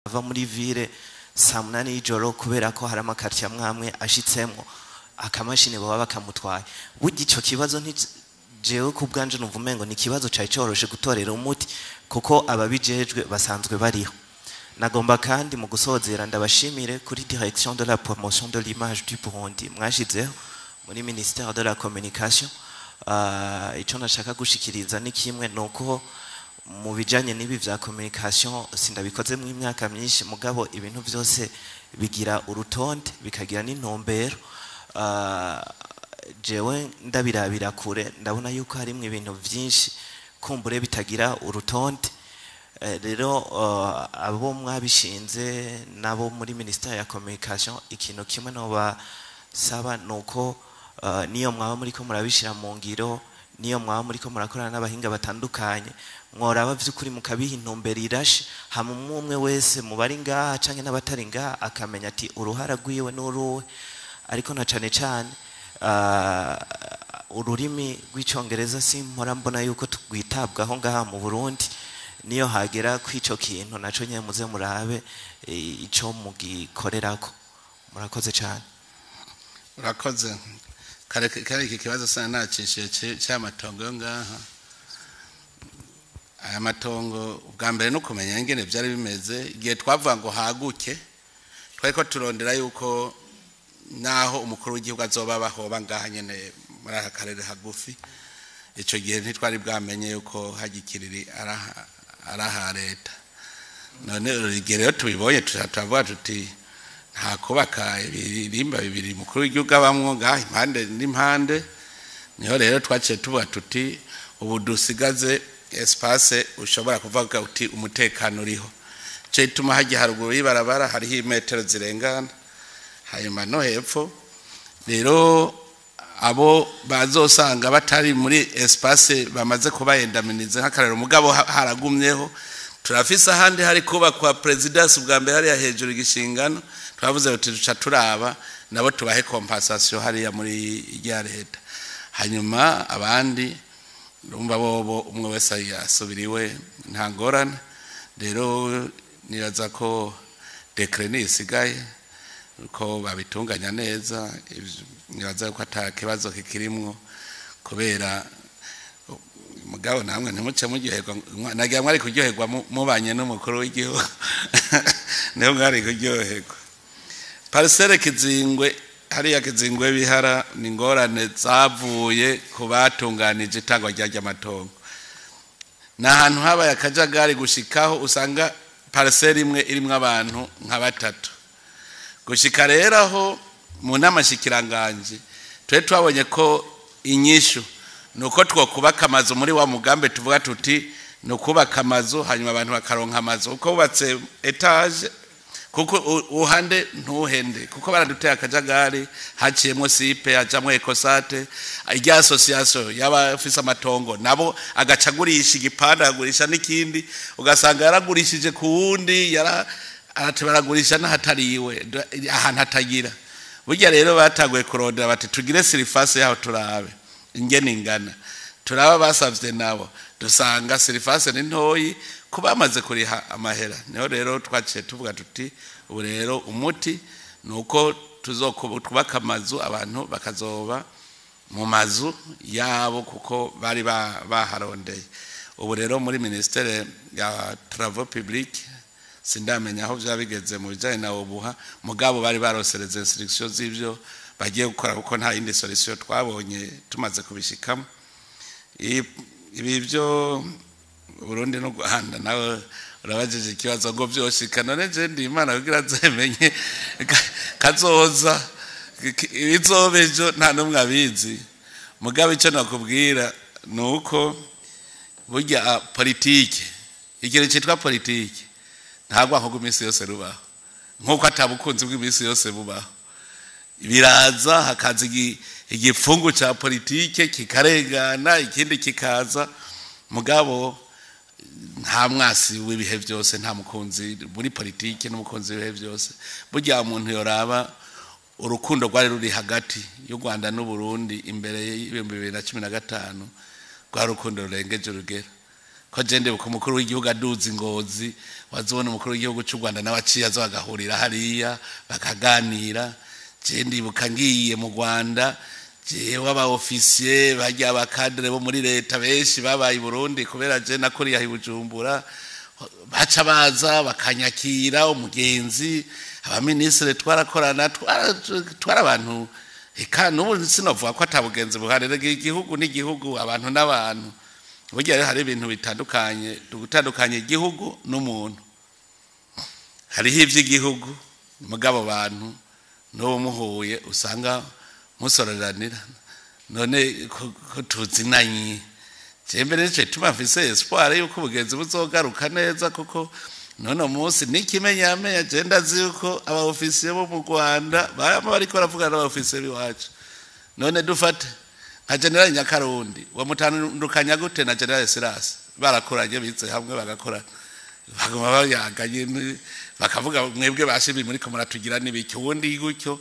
Ava muri ville saa 8 y'ijoro, kubera ko hari ama quartier amwe amwe ashitsemwo akamashini baba bakamutwaye. Burya ico kibazo nti jewe ku bwanje numva umengo ni ikibazo cari coroshe gutorera umuti, kuko ababijejwe basanzwe bariho. Nagomba kandi mu gusozera ndabashimire kuri Direction de la promotion de l'image du Burundi mwashizeho muri ministère de la Communication. Ico nashaka gushikiriza ni kimwe, nuko mu bijanye n'ibi vya communication sindabikozemo imyaka myinshi, mugabo ibintu vyose bigira urutonde, bikagira n'intumbero. Jewe ndabirabira kure, ndabona yuko harimwo ibintu vyinshi kumbure bitagira urutonde. Rero abo mwabishinze nabo muri ministère ya communication, ikintu kimwe no basaba nuko niyo mwaba muriko murabishira mu ngiro, niyo mwaba muriko murakorana n'abahinga batandukanye, mworaba vy'ukuri mukabiha intumbero irashe, hama umwe umwe wese mu bari ngaha canke n'abatari ngaha akamenya ati uruhara rwiwe n'uruwe. Ariko na cane cane ururimi rw'Icongereza simpora mbona yuko rwitabwaho ngaha mu Burundi. Niyo hagera kw'ico kintu naco nyene muze murabe ico mugikorerako. Murakoze cane. Urakoze. Kare kare iki kibazo sana nacishiye cy'amatongo yo ngaha. Aya matongo, ubwa mbere no kumenya ingene byari bimeze igihe twavuga ngo haguke, twari ko turondera yuko naho umukuru w'igihugu azoba bahoba ngaha nyene muri aka karere hagufi. Ico gihe ntitwari bwamenye yuko hagikiriri araha leta. None igihe rero tubibonye, turavuga tuti nta kubaka ibirimba bibiri umukuru w'igihugu abamwo ngaha impande n'impande. Niho rero twaciye tuvuga tuti ubu dusigaze espace ushobora kuvuga uti umutekano uriho. Cyo ituma hajya haruguru y'ibarabara hariho imetero zirengana, hanyuma no hepfo rero abo bazosanga batari muri espace bamaze kubayendaminiza nk'akarero, mugabo haragumyeho. Turafise ahandi hari kubakwa présidence ubwa mbere hariya hejuru igishingano. Twavuze tuti duca turaba nabo tubahe compensation hariya muri rya leta, hanyuma abandi urumva bobo umwe wese yasubiriwe, nta ngorane. Rero nibaza ko décret nisigaye ko babitunganya neza, nibaza ko ata kibazo kikirimwo. Kubera mugabo namwe ntimuce muryoherwa, nagira mwari kuryoherwa mubanye n'umukuru w'igihugu, niho mwari kuryoherwa. Parcelle Kizingwe, hariya Kizingwe Bihara, ni ingorane zavuye ku batunganije itangwa ry'amatongo. Ni ahantu habaye akajagari gushikaho usanga parcelle imwe irimwo abantu nka batatu. Gushika rero aho mu nama shikiranganje twe twabonye ko inyishu ni uko twokubaka amazu muri wa mugambi tuvuga tuti ni ukubaka amazu, hanyuma abantu bakaronka amazu uko wubatse étage, kuko uhande ntuhende, kuko baraduteye akajagari. Haciyemwo sipe, hajamwo ekosate irya association y'abafise amatongo, nabo agaca agurisha igipande, akagurisha n'ikindi, ugasanga yaragurishije ku wundi, yara arateba aragurisha n'ahatari iwe, ahantu hatagira. Burya rero batanguye kurondera bati tugire surface yaho, turabe ingene ingana, turaba basavye nabo, dusanga surface ni ntoyi ko bamaze kuriha amahera. Niho rero twaciye tuvuga tuti ubu rero umuti ni uko tuzokubaka amazu, abantu bakazoba mu mazu yabo kuko bari baharondeye. Ubu rero muri ministère ya Travaux publics sindamenya aho byaba bigeze mu bijyanye na obuha, mugabo bari barosereza instructions z'ibyo bagiye gukora, kuko nta yindi solution twabonye tumaze kubishikamo. Ibi byo Burundi no Rwanda, nawe urabajije ikibazo ngo byoshika. None je ndi Imana kugira nzemenye kazoza ibizoba ejo? Nta n'umwe abizi. Mugabo icyo nakubwira ni uko burya politike, ikintu cyitwa politike, nta rwanko rw'iminsi yose rubaho, nk'uko atabukunzi bw'iminsi yose bubaho. Biraza hakaza igipfungu cya politike kikarengana, ikindi kikaza, mugabo nta mwasi w'ibihe byose, nta mukunzi muri politike n'umukunzi w'ibihe byose. Burya umuntu yoraba urukundo rwari ruri hagati y'u Rwanda n'u Burundi imbere y'2015, rwari urukundo rurengeje urugero. Ko je ndibuka umukuru w'igihugu aduza Ingozi, wazibona umukuru w'igihugu cy'u Rwanda nawe aciye aza bagahurira hariya bakaganira. Je ndibuka ngiye mu Rwanda, jewe aba officier bajya aba cadre bo muri leta benshi babaye i Burundi, kubera je nakuriye i Bujumbura, baca baza bakanyakira umugenzi. Abaminisitiri twarakorana, twara abantu. Eka n'ubu sinovuga ko atabugenzi buhari. Rega igihugu n'igihugu, abantu n'abantu. Burya rero hari ibintu bitandukanye, gutandukanya igihugu n'umuntu. Hariho iby'igihugu, mugabo bantu n'uwo muhuye usanga musororanira. None ko tuzinanye, je mbere nico gituma mfise espoir yuko ubugenzi buzogaruka neza, kuko none munsi n'ikimenyamenya je ndazi yuko aba officier bo mu Rwanda bama bariko baravugana n'aba officier b'iwacu. None dufate nka General Nyakarundi, wamutandukanya gute na General Silas? Barakoranye, bize hamwe, bagakora, baguma bayaganye, bakavuga mwebwe bashibi muri ko muratugira n'ibiki, ubundi gutyo.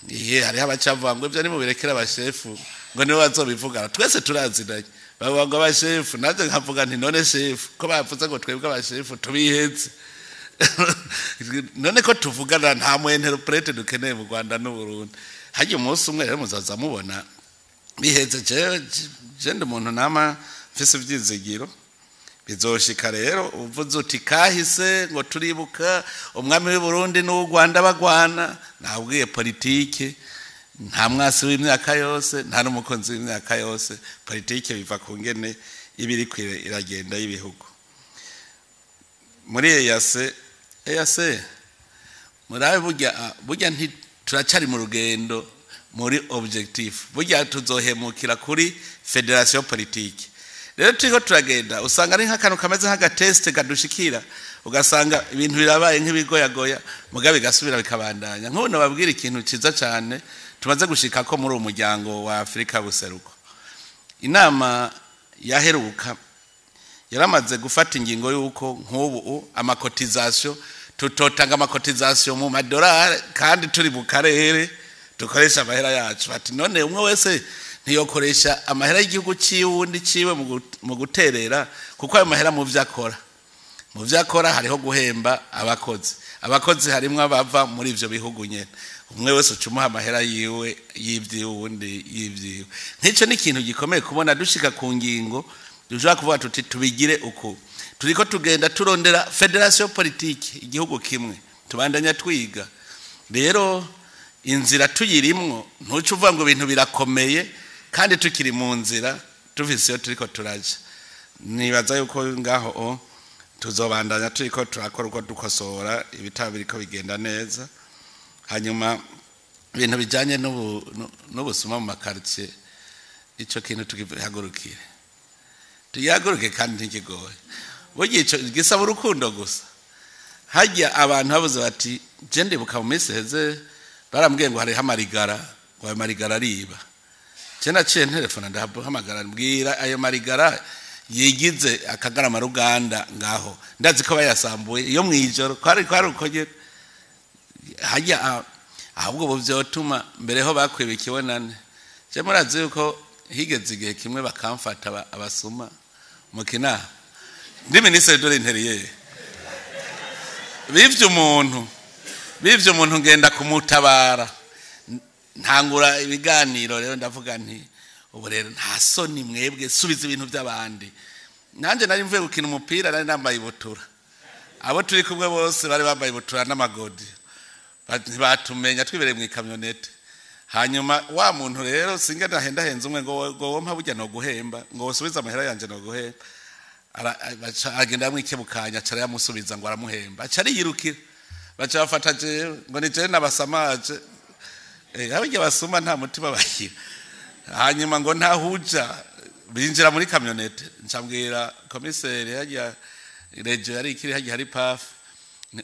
Iye hariho abacavuga ngo ibyo nimubirekera abashefu, ngo nibo bazobivugana, twese turazinanye. Bavuga ngo abashefu, nanjye nkavuga nti none shefu ko bavuze ngo twebwe abashefu tubihetse, none ko tuvugana, nta mu interprète dukeneye mu Rwanda n'Uburundi. Hajya umunsi umwe rero muzaza mubona biheze. Jewe je ndi umuntu nama mfise ivyizigiro bizoshika. Rero uvuze uti kahise, ngo turibuka umwami w'i Burundi n'uw'u Rwanda bagwana, nabwiye politike nta mwasi w'imyaka yose, nta n'umukunzi w'imyaka yose. Politike biva ku ngene iba iriko iragenda y'ibihugu. Muri EAC, EAC murabe, burya nti turacari mu rugendo muri objectif. Burya tuzohemukira kuri fédération politique. Rero turiko turagenda, usanga ari nk'akantu kameze nk'aga test kadushikira, ugasanga ibintu birabaye nk'ibigoyagoya, mugabe bigasubira bikabandanya. Nk'ubu nababwira ikintu ciza cane tumaze gushika ko muri uwo muryango wa Afurika buseruko. Inama yaheruka yaramaze gufata ingingo y'uko nk'ubu ama cotisations, tutotanga ama cotisations mu madolari kandi turi mu karere, dukoresha amahera yacu. Bati none umwe wese ntiyokoresha amahera y'igihugu ciwe, uwundi ciwe mu guterera, kuko ayo mahera mu vyo akora hariho guhemba abakozi. Abakozi harimwo abava muri ivyo bihugu nyene. Umwe wese uca umuha amahera yiwe y'ivyiwe, uwundi y'ivyiwe. Nk'ico ni ikintu gikomeye kubona dushika ku ngingo dushobora kuvuga tuti tubigire uku. Turiko tugenda turondera fédération politique, igihugu kimwe, tubandanya twiga. Rero inzira tuyirimwo, ntuce uvuga ngo ibintu birakomeye kandi tukiri mu nzira, tufise iyo turiko turaja. Nibaza yuko ngaho o tuzobandanya turiko turakora uko dukosora ibitabo biriko bigenda neza. Hanyuma ibintu bijanye n'ubusuma mu ma quartier, ico kintu tugihagurukire, tugihaguruke kandi ntikigoye. Burya ico gisaba urukundo gusa. Hajya abantu bavuze bati je ndibuka mu minsi heze barambwiye ngo hariho amarigara, ngo ayo marigara ariba. Je naciye ntelefona, ndahamagara, mbwira ayo marigara yigize akagarama ruganda ngaho, ndazi ko bayasambuye iyo mwijoro, kwari uko nyene. Hajya ahubwo ubu vyotuma mbere ho bakwiba ikibonane. Je murazi yuko higeze igihe kimwe bakamfata abasuma mu Kinama, ndi ministre de l'Intérieur, bivye umuntu, ngenda kumutabara, ntangura ibiganiro. Rero ndavuga nti ubu rero nta soni mwebwe, subiza ibintu by'abandi. Nanjye nari mvuye gukina umupira, nari nambaye ibutura, abo turi kumwe bose bari bambaye ibutura n'amagodi. Ntibatumenya twibereye mu ikamyonete. Hanyuma wa muntu rero singa ndahendahenze umwe ngo wompa burya no guhemba, ngo usubize amahera yanje no guhemba. Agenda amwikebukanya, aca arayamusubiza, ngo aramuhemba, aca ariyirukira. Baca bafata jewe ngo ni jewe nabasamaje. Abarya basuma nta mutima bagira. Hanyuma ngo ntahuja binjira muri kamyonete, ncambwira komiseri hajya rejo yari ikiri hajya hari PAF,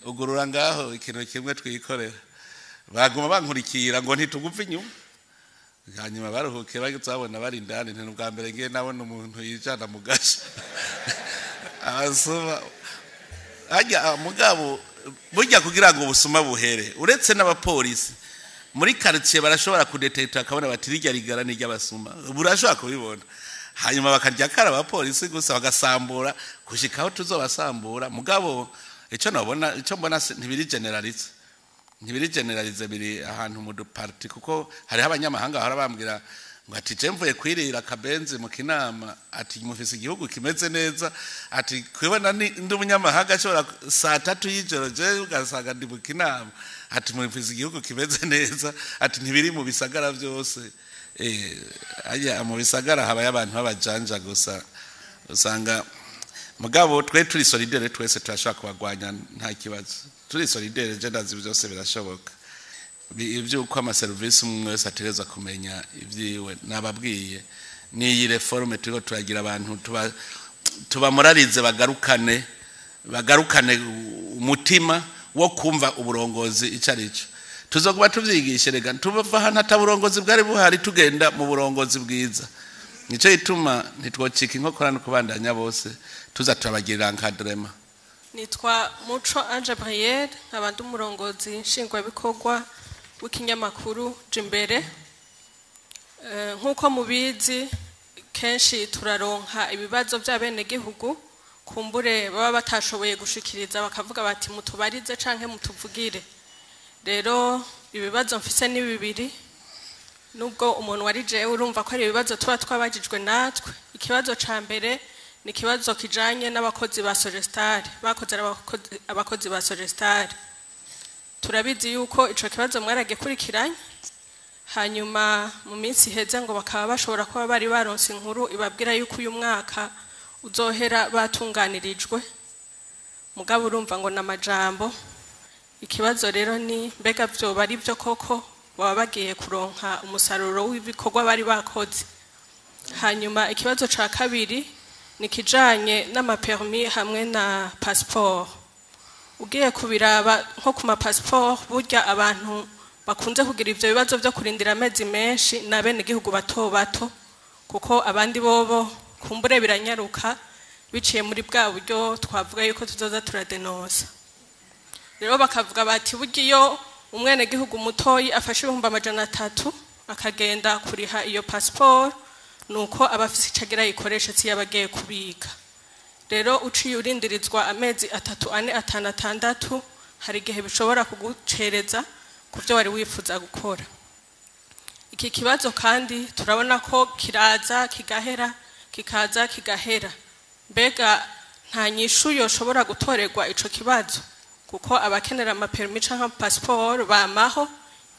ugurura ngaho ikintu kimwe twikorera. Baguma bankurikira ngo ntituguve inyuma. Hanyuma baruhuke bagizabona bari indani, nti ubwa mbere ngiye nabona umuntu yijana mu gasha abasuma hajya. Mugabo burya kugira ngo ubusuma buhere, uretse n'abapolisi muri quartier barashobora kudetecta, akabona bati rirya rigara ni ry'abasuma, burashobora kubibona. Hanyuma bakarya kara abapolisi gusa, bagasambura gushikaho tuzobasambura. Mugabo ico nabona, ico mbona, ntibiri généralisé, ntibiri généralisé, biri ahantu mu duparti, kuko hariho abanyamahanga bahora bambwira ngo ati: "Je mvuye kwirira akabenzi mu Kinama," ati: "Mufise igihugu kimeze neza." Ati: "Kubona ni ndi umunyamahanga ashobora saa 3 y'ijoro je ugasanga ndi mu Kinama," ati: "Mufise igihugu kimeze neza." Ati: "Ntibiri mu bisagara byose." Aya mu bisagara habayo abantu b'abajanja gusa usanga. Mugabo twe turi solidaire, twese turashobora kubagwanya, nta kibazo. Turi solidaire, je ndazi byose birashoboka. Ivy'uko amaserivisi umwe wese ategerezwa kumenya ivyiwe, nababwiye n'iyi réforme turiko turagira, abantu tuba tubamoralize, bagarukane umutima wo kumva uburongozi ico ari cyo. Tuzokuba tuvyigishe. Rega tuva ahantu ata burongozi bwari buhari, tugenda mu burongozi bwiza. Nico gituma ntitwocika inkokora no kubandanya bose tuza turabagirira encadrement. Nitwa Muco Ange Briere, nkaba ndi umurongozi nshingwabikorwa w'ikinyamakuru Jimbere. Nk'uko mubizi, kenshi turaronka ibibazo by'abenegihugu kumbure baba batashoboye gushikiriza, bakavuga bati: "Mutubarize canke mutuvugire." Rero ibibazo mfise ni bibiri, nubwo umuntu wari jewe urumva ko ari ibibazo tuba twabajijwe natwe. Ikibazo ca mbere ni ikibazo kijanye n'abakozi ba Sogestari, bakoze ari abakozi ba Sogestari. Turabizi yuko ico kibazo mwaragikurikiranye, hanyuma mu minsi iheze ngo bakaba bashobora kuba bari baronse inkuru ibabwira yuko uyu mwaka uzohera batunganirijwe, mugabo urumva ngo n'amajambo. Ikibazo rero ni: mbega vyoba ari byo koko, baba bagiye kuronka umusaruro w'ibikorwa bari bakoze? Hanyuma ikibazo ca kabiri ni kijanye n'ama permis hamwe na passeport. Ugiye kubiraba nko ku ma passeport, burya abantu bakunze kugira ivyo bibazo vyo kurindira amezi menshi ni abenegihugu bato bato, kuko abandi bobo kumbure biranyaruka biciye muri bwa buryo twavuga yuko tuzoza turadenonsa. Rero bakavuga bati: burya iyo umwenegihugu mutoyi afashe 300,000 akagenda kuriha iyo passeport, nuko aba afise ico agira ayikoreshe, si yaba agiye kubika. Rero uciye urindirizwa amezi 3, 4, 5, 6, hari igihe bishobora kugucereza ku byo wari wifuza gukora. Iki kibazo kandi turabona ko kiraza kigahera, kikaza kigahera. Mbega nta nyishu yoshobora gutorerwa ico kibazo? Kuko abakenera ama permis canke passport bamaho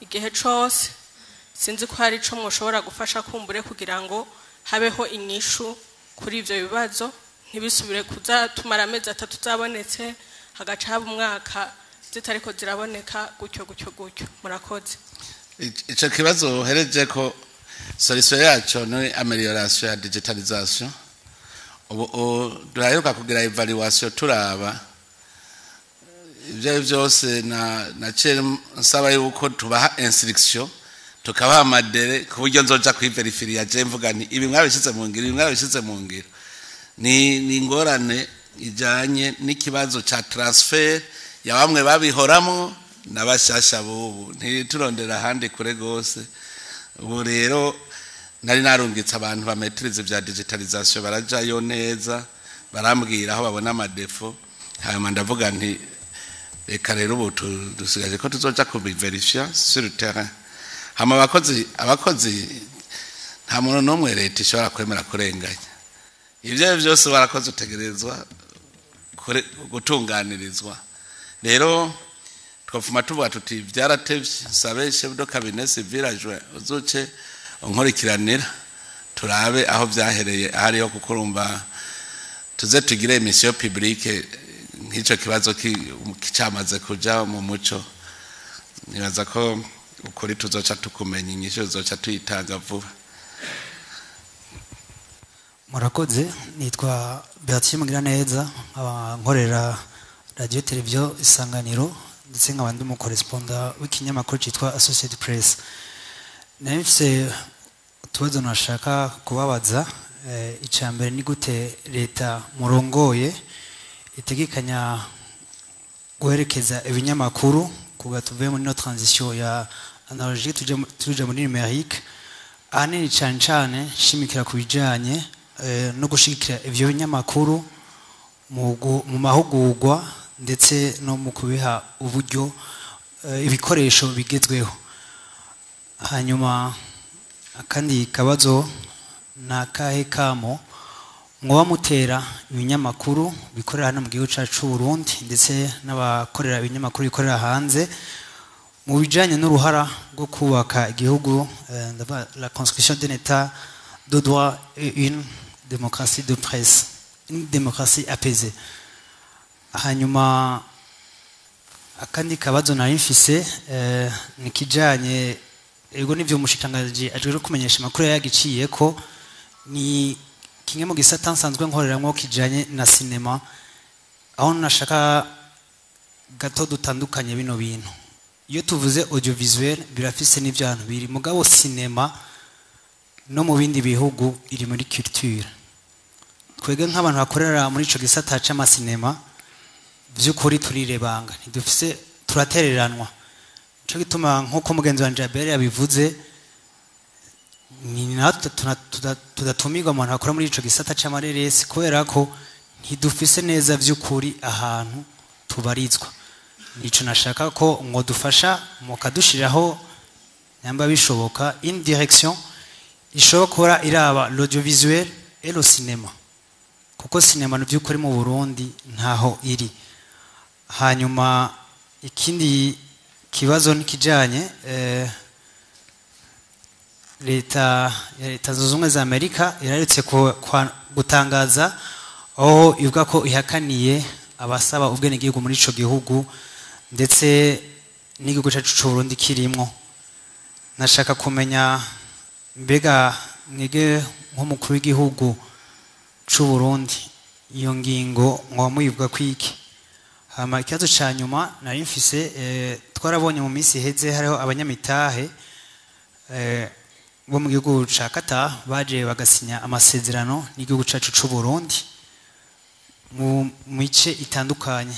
igihe cose. Sinzi ko hari ico mwoshobora gufasha kumbure kugira ngo habeho inyishu kuri ivyo bibazo, ntibisubire kuza tumara amezi 3 zabonetse, hagaca haba umwaka zitariko ziraboneka, gutyo gutyo gutyo. Murakoze. Ico kibazo uhereje ko, solution yaco ni amélioration ya digitalisation. Ubu duheruka kugira évaluation, turaba ibyo ari byose, na naciye nsaba yuko tubaha instruction, tukabaha ama délais, ku buryo nzoja kwiverifira je mvuga nti: "Ibi mwabishyize mu ngiro, ibi mwabishyize mu ngiro." Ni ingorane ijanye n'ikibazo ca transfert ya bamwe babihoramo n'abashasha bubu. Ntiturondera ahandi kure gose. Ubu rero nari narungitse abantu bametiriza ibya digitalisation, barajayo neza, barambwira aho babona ama défauts. Hanyuma ndavuga nti: "Reka rero ubu dusigaje ko tuzoja kubiverifya sur le terrain." Hama abakozi, nta muntu n'umwe leta ishobora kwemera kurenganya. Ibyo byose barakoze, utegerezwa gutunganirizwa. Rero twafuma tuvuga tuti byaratevye. Nsabe chef de cabinet civil adjoint uzoce unkurikiranira, turabe aho vyahereye ahariho, kuko urumva tuze tugire mission publique nk'ico kibazo camaze kuja mu muco. Nibaza ko ukuri tuzoca tukumenya, inyishu tuzoca tuyitanga vuba. Murakoze. Nitwa Berthier Mugiraneza, nkaba nkorera Radiyo Televiziyo Isanganiro, ndetse nkaba ndi umu correspondant w'ikinyamakuru cyitwa Associated Press. Nari mfise utubazo nashaka kubabaza. Icya mbere ni gute leta murongoye itegekanya guherekeza ibinyamakuru kuva tuvuye muri no transition ya analogique tuja muri numérique, ahanini cyane cyane nshimikira ku bijanye no gushigikira ivyo binyamakuru mu mahugurwa ndetse no mu kubiha uburyo, ibikoresho bigezweho. Hanyuma akandi kabazo, ni akahe kamo mwoba mutera ibinyamakuru bikorera hano mu gihugu cyacu c'u Burundi ndetse n'abakorera ibinyamakuru bikorera hanze mu bijanye n'uruhara rwo kubaka igihugu, ndavuga la construction d'un état de droit et une démocratie de presse, une démocratie apaisée? Hanyuma akandi kabazo nari mfise ni kijanye, ego nivyo, umushikiranganji ajejwe kumenyesha amakuru yagiciye ko ni kimwe mu gisata nsanzwe nkoreramwo kijanye na sinema, aho nashaka gato dutandukanye bino bintu. Iyo tuvuze audiovisuel birafise n'ivyo hantu biri, mugabo sinema no mu bindi bihugu iri muri culture. Twebwe nk'abantu bakorera muri ico gisata c'amasinema, vy'ukuri turirebanga, ntidufise, turatereranwa. Nico gituma, nk'uko mugenzi wanje Abel yabivuze, ni natwe tudatumirwa mu bantu bakora muri ico gisata c'amareresi, kubera ko ntidufise neza vy'ukuri ahantu tubarizwa. Nico nashaka ko ngo dufasha mukadushiraho, nyamba bishoboka, une direction ishobora kuba iraba l'audiovisuel et le cinéma, kuko sinema mu by'ukuri mu Burundi ntaho iri. Hanyuma ikindi kibazo nikijanye leta ya Leta Zunze Ubumwe za Amerika iraretse gutangaza aho ivuga ko ihakaniye abasaba ubwenegihugu muri ico gihugu, ndetse n'igihugu cyacu c'u Burundi kirimwo. Nashaka kumenya, mbega mwege nk'umukuru w'igihugu c'u Burundi, iyo ngingo mwoba muyivuga kwiki? Hama ikibazo ca nyuma nari mfise, twarabonye mu minsi iheze hariho abanyamitahe bo mu gihugu ca Qatar baje bagasinya amasezerano n'igihugu cacu c'u Burundi mu mice itandukanye.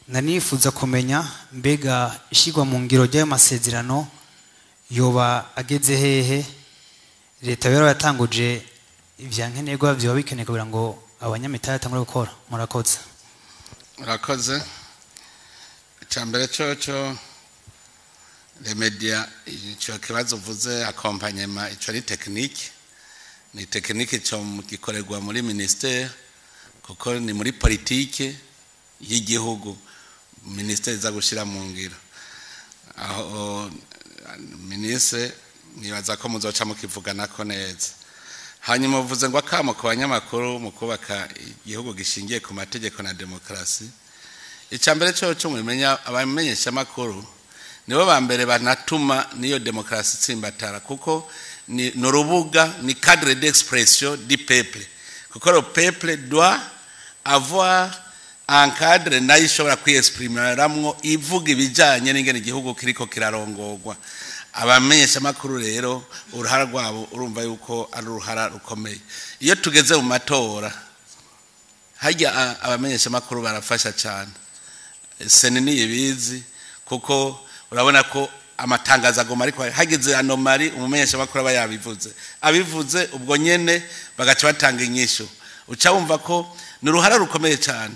Nari nifuza kumenya, mbega ishirwa mu ngiro ry'ayo masezerano yoba ageze hehe? Leta rero yatanguje ivyankenerwa vyoba bikenewe kugira ngo abanyamitahe batangure gukora? Murakoze. Urakoze. Icya mbere cyoco, les médias, icyo kibazo uvuze, accompagnement, ico ari technique, ni technique, ico gikorerwa muri ministère, kuko ni muri politike y'igihugu, ministère iza gushira mu ngiro. Aho ministre nibaza ko muzoca mukivuganako neza. Hanyuma uvuze ngo akamo ku banyamakuru mu kubaka igihugu gishingiye ku mategeko na demokarasi. Icya mbere cyo mumenya, abamenyeshamakuru nibo ba mbere banatuma niyo demokarasi itsimbatara, kuko ni urubuga, ni cadre d'expression du peuple, kuko le peuple doit avoir un cadre nayo ishobora kwiyexprimeramwo, ivuga ibijyanye n'ingene igihugu kiriko kirarongorwa. Abamenyeshamakuru rero uruhara rwabo urumva yuko ari uruhara rukomeye. Iyo tugeze mu matora hajya, abamenyeshamakuru barafasha cyane. CENI niyibizi, kuko urabona ko amatangazo agoma, ariko hageze anomalie umumenyeshamakuru aba yabivuze, abivuze ubwo nyene bagaca batanga inyishu. Uca wumva ko ni uruhara rukomeye cyane.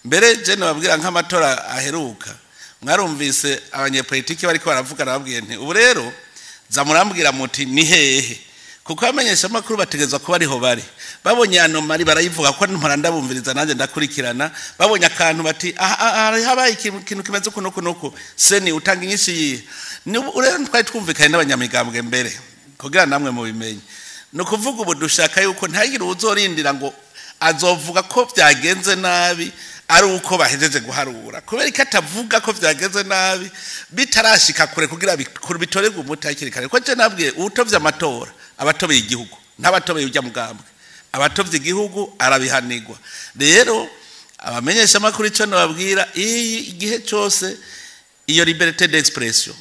Mbere je nababwira, nk'amatora aheruka mwarumvise abanyepolitiki bariko baravuga, nababwiye nti ubu rero za murambwira muti ni hehe, kuko abamenyeshamakuru bategerezwa kuba ariho bari. Babonye anomalie barayivuga, ko mpora ndabumviriza nanjye ndakurikirana. Babonye akantu bati aha habaye ikintu kimeze uku nuku nuku, CENI utanga inyinshi yihe? Rero twari twumvikanye n'abanyamigambwe mbere kugira namwe mubimenye. Ni ukuvuga ubu dushaka yuko ntagire uwuzorindira ngo azovuga ko byagenze nabi ari uko bahejeje guharura. Kubera ko atavuga ko byagenze nabi bitarashika kure, kugira bitorerwe umuti hakiri kare. Ko je nabwiye, uwutovye amatora abatobeye igihugu, ntabatobeye ujya mugambwe, abatovye igihugu arabihanirwa. Rero abamenyesha amakuru, ico nababwira, iyi igihe cyose iyo liberté d'expression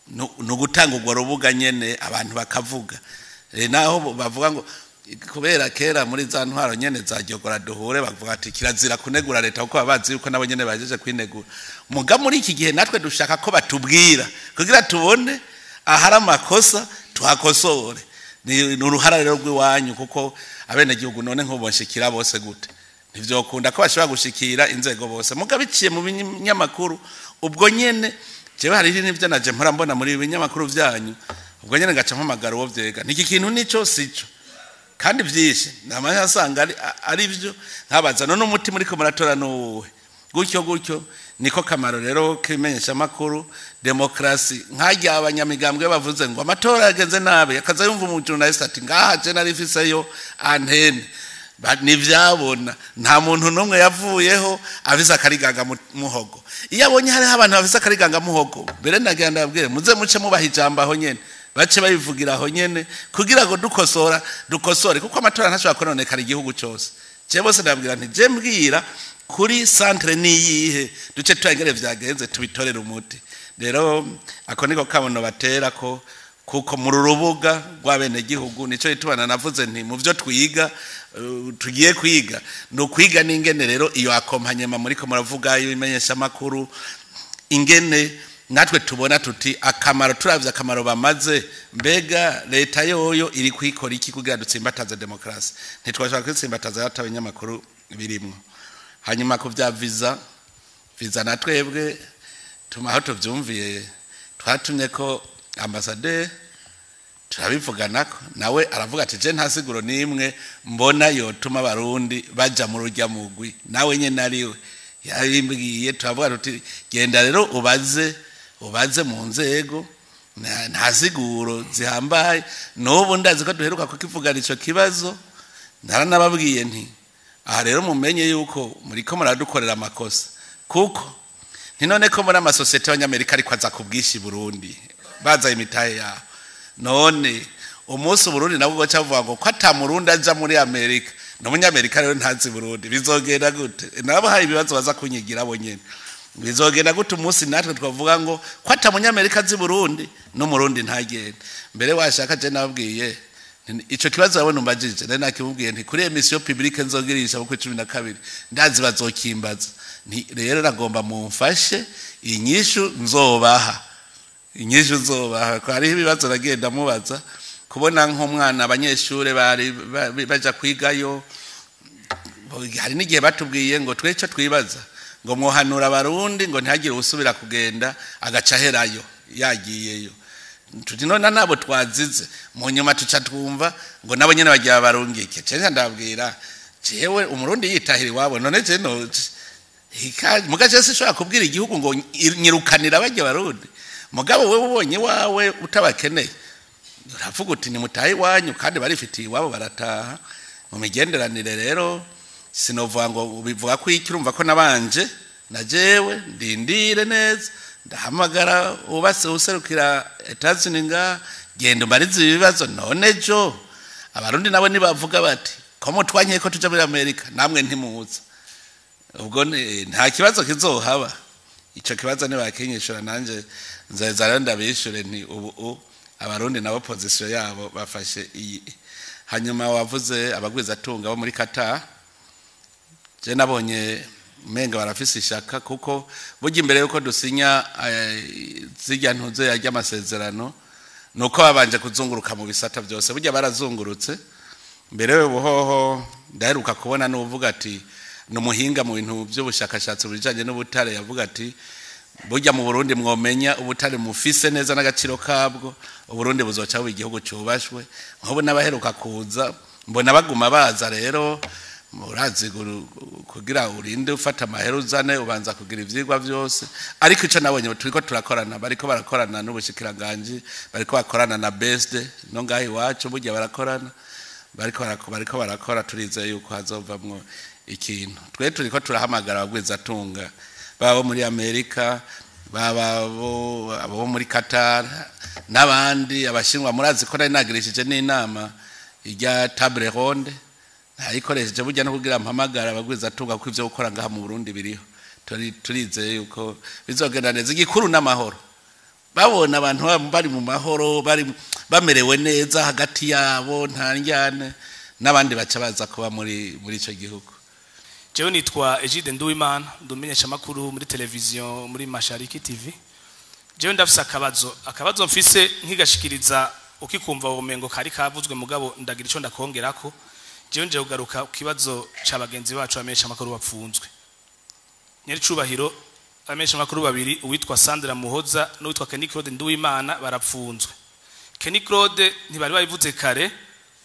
ni ugutanga urwo rubuga nyene abantu bakavuga. Naho bavuga ngo kubera kera muri za ntwaro nyene za Gyogora duhure, bavuga ati kirazira kunegura leta, kuko babazi yuko nabo nyene bajeje kwinegura. Muga muri iki gihe natwe dushaka ko batubwira kugira tubone ahari amakosa tuhakosore. Ni uruhara rero rw'iwanyu, kuko abenegihugu none nk'ubu bose gute ntivyokunda ko bashobora gushikira inzego bose, mugabo biciye mu binyamakuru. Ubwo nyene jewe hari n'ivyo naje mpora mbona muri binyamakuru vyanyu, ubwo nyene ngaca mpamagara uwo vyega, niki kintu nico sico, kandi vyinshi namanya asanga ari vyo, nkabaza none umuti muriko muratora nuwuhe? Gutyo gutyo niko kamaro rero kimenyesha makuru. Demokrasi nkarya abanyamigambwe bavuze ngo amatora yagenze nabi, akaza yumva umujournalist ati ngaha je nari mfiseyo antenne, nivyabona nta muntu n'umwe yavuyeho afise akariganga muhogo. Iyo abonye hariho abantu bafise akariganga muhogo, mbere nagira ndababwire muze muce mubaha ijambo aho nyene, bace babivugira aho nyene, kugira ngo dukosora dukosore, kuko amatora ntashobora kononekara igihugu cyose. Je bose ndababwira nti je mbwira kuri centre niyihe, duce turangere vyagenze, tubitorere umuti. Rero ako niko kabono batera ko, kuko mu rubuga rw'abenegihugu nico itubana navuze nti mu byo twiga, tugiye kwiga no kwiga n'ingene rero iyo accompagnement muriko muravuga ibimenyesha makuru, ingene natwe tubona tuti akamaro, turavye akamaro bamaze, mbega leta yoyo iri kwikora iki kugira dutsimbataze demokrasi? Ntitwashaka kwitsimbataza atabanyamakuru birimwo. Hanyuma ku vya visa, natwebwe tuma aho tuvyumviye twatumye ko ambassadeur, turabivuganako, nawe aravuga ati je nta siguro nimwe mbona yotuma abarundi baja mu rujya mugwi. Nawe nyene ariwe yabimbwiye, turavuga tuti genda rero ubaze mu nzego, nta siguro zihambaye. N'ubu ndazi ko duheruka kukivugana ico kibazo, naranababwiye nti aha rero mumenye yuko muriko muradukorera amakosa, kuko nti none ko muri amasosiyete y'abanyamerika ariko aza ku bwinshi Burundi baza imitahe yabo, none umunsi Burundi nabwo bacavuga ngo ko ata murundi aja muri Amerika, n'umunyamerika rero ntazi Burundi, bizogenda gute? Nabo hari ibibazo baza kunyigira bo nyene. Bizogenda gute umunsi natwe twavuga ngo ko ata munyamerika azi Burundi n'umurundi ntagende? Mbere washaka je nababwiye ico kibazo babona umbajije, nari nakimubwiye nti kuri émission publique nzogirisha ku 12 ndazi bazokimbaza, nti rero nagomba mumfashe inyishu nzobaha, inyishu nzobaha ko hariho ibibazo nagenda mubaza. Kubona nk'umwana abanyeshure bari baja kwigayo, hari n'igihe batubwiye ngo twe ico twibaza ngo mwohanura abarundi ngo ntihagire usubira kugenda agaca aherayo yagiyeyo. Tuti none nabo twazize, mu nyuma tuca twumva ngo nabo nyene bagira barungike. Cenja ndabwira jewe umurundi yitahira iwabo, none je no mugace sinshobora kubwira igihugu ngo nyirukanira bajya barundi. Mugabo wewe ubonye wawe utabakeneye uravuga uti nimutahe iwanyu, kandi barifitiye iwabo barataha. Mu migenderanire rero sinovuga ngo ubivuga ko iki, urumva ko nabanje na jewe ndindire neza, ndahamagara ubase userukira Etats-Unis nga genda umbarize ibibazo. None jo abarundi nabo nibavuga bati ko mutwankiye ko tuja muri Amerika namwe ntimuza, ubwo nta kibazo kizohaba. Ico kibazo nibakinyishura nanje nzeza rero ndabishure nti ubu abarundi nabo position yabo bafashe iyi. Hanyuma wavuze abagwizatunga bo muri Qatar, je nabonye menga barafise ishaka, kuko burya imbere yuko dusinya zijya ntuze yajya amasezerano nuko babanje kuzunguruka mu bisata byose. Burya barazungurutse mbere buhoho. Ndaheruka kubona n'uvuga ati ni umuhinga mu bintu by'ubushakashatsi bijanye n'ubutare, yavuga ati burya mu Burundi mwomenya ubutare mufise neza n'agaciro kabwo, Uburundi buzoca buba igihugu cubashwe. Nk'ubu n'abaheruka kuza mbona baguma baza. Rero murazi kugira urinde ufata amahera uzane ubanza kugira ivyigwa vyose, ariko ico nabonye turiko turakorana, bariko barakorana n'ubushikiranganji, bariko bakorana na BESD no ngaho iwacu, burya barakorana, bariko barakora. Turizeye yuko hazovamwo ikintu. Twe turiko turahamagara abagwizatunga baba muri Amerika, baba abo muri Qatar n'abandi abashinwa. Murazi ko nari nagirishije n'inama ijya table ronde, nayikoresheje burya no kugira mpamagara abagwizatunga, ko ivyo gukora ngaha mu Burundi biriho. Turizeye yuko bizogenda neza. Igikuru n'amahoro, babona abantu bari mu mahoro, bari bamerewe neza hagati yabo, nta njyane, n'abandi baca baza kuba muri ico gihugu. Jewe nitwa Egide Nduwimana, ndumenyesha makuru muri televiziyo muri Mashariki TV. Jewe ndafise akabazo mfise nkigashikiriza Ukikumva womengo kari kavuzwe, mugabo ndagira ico ndakongerako. Jewe nje kugaruka ku kibazo ca bagenzi bacu bamenyesha amakuru bapfunzwe. Nyericubahiro, abamenyesha amakuru babiri, uwitwa Sandra Muhoza n'uwitwa Kenny Claude Nduwimana, barapfunzwe. Kenny Claude ntibari babivuze kare,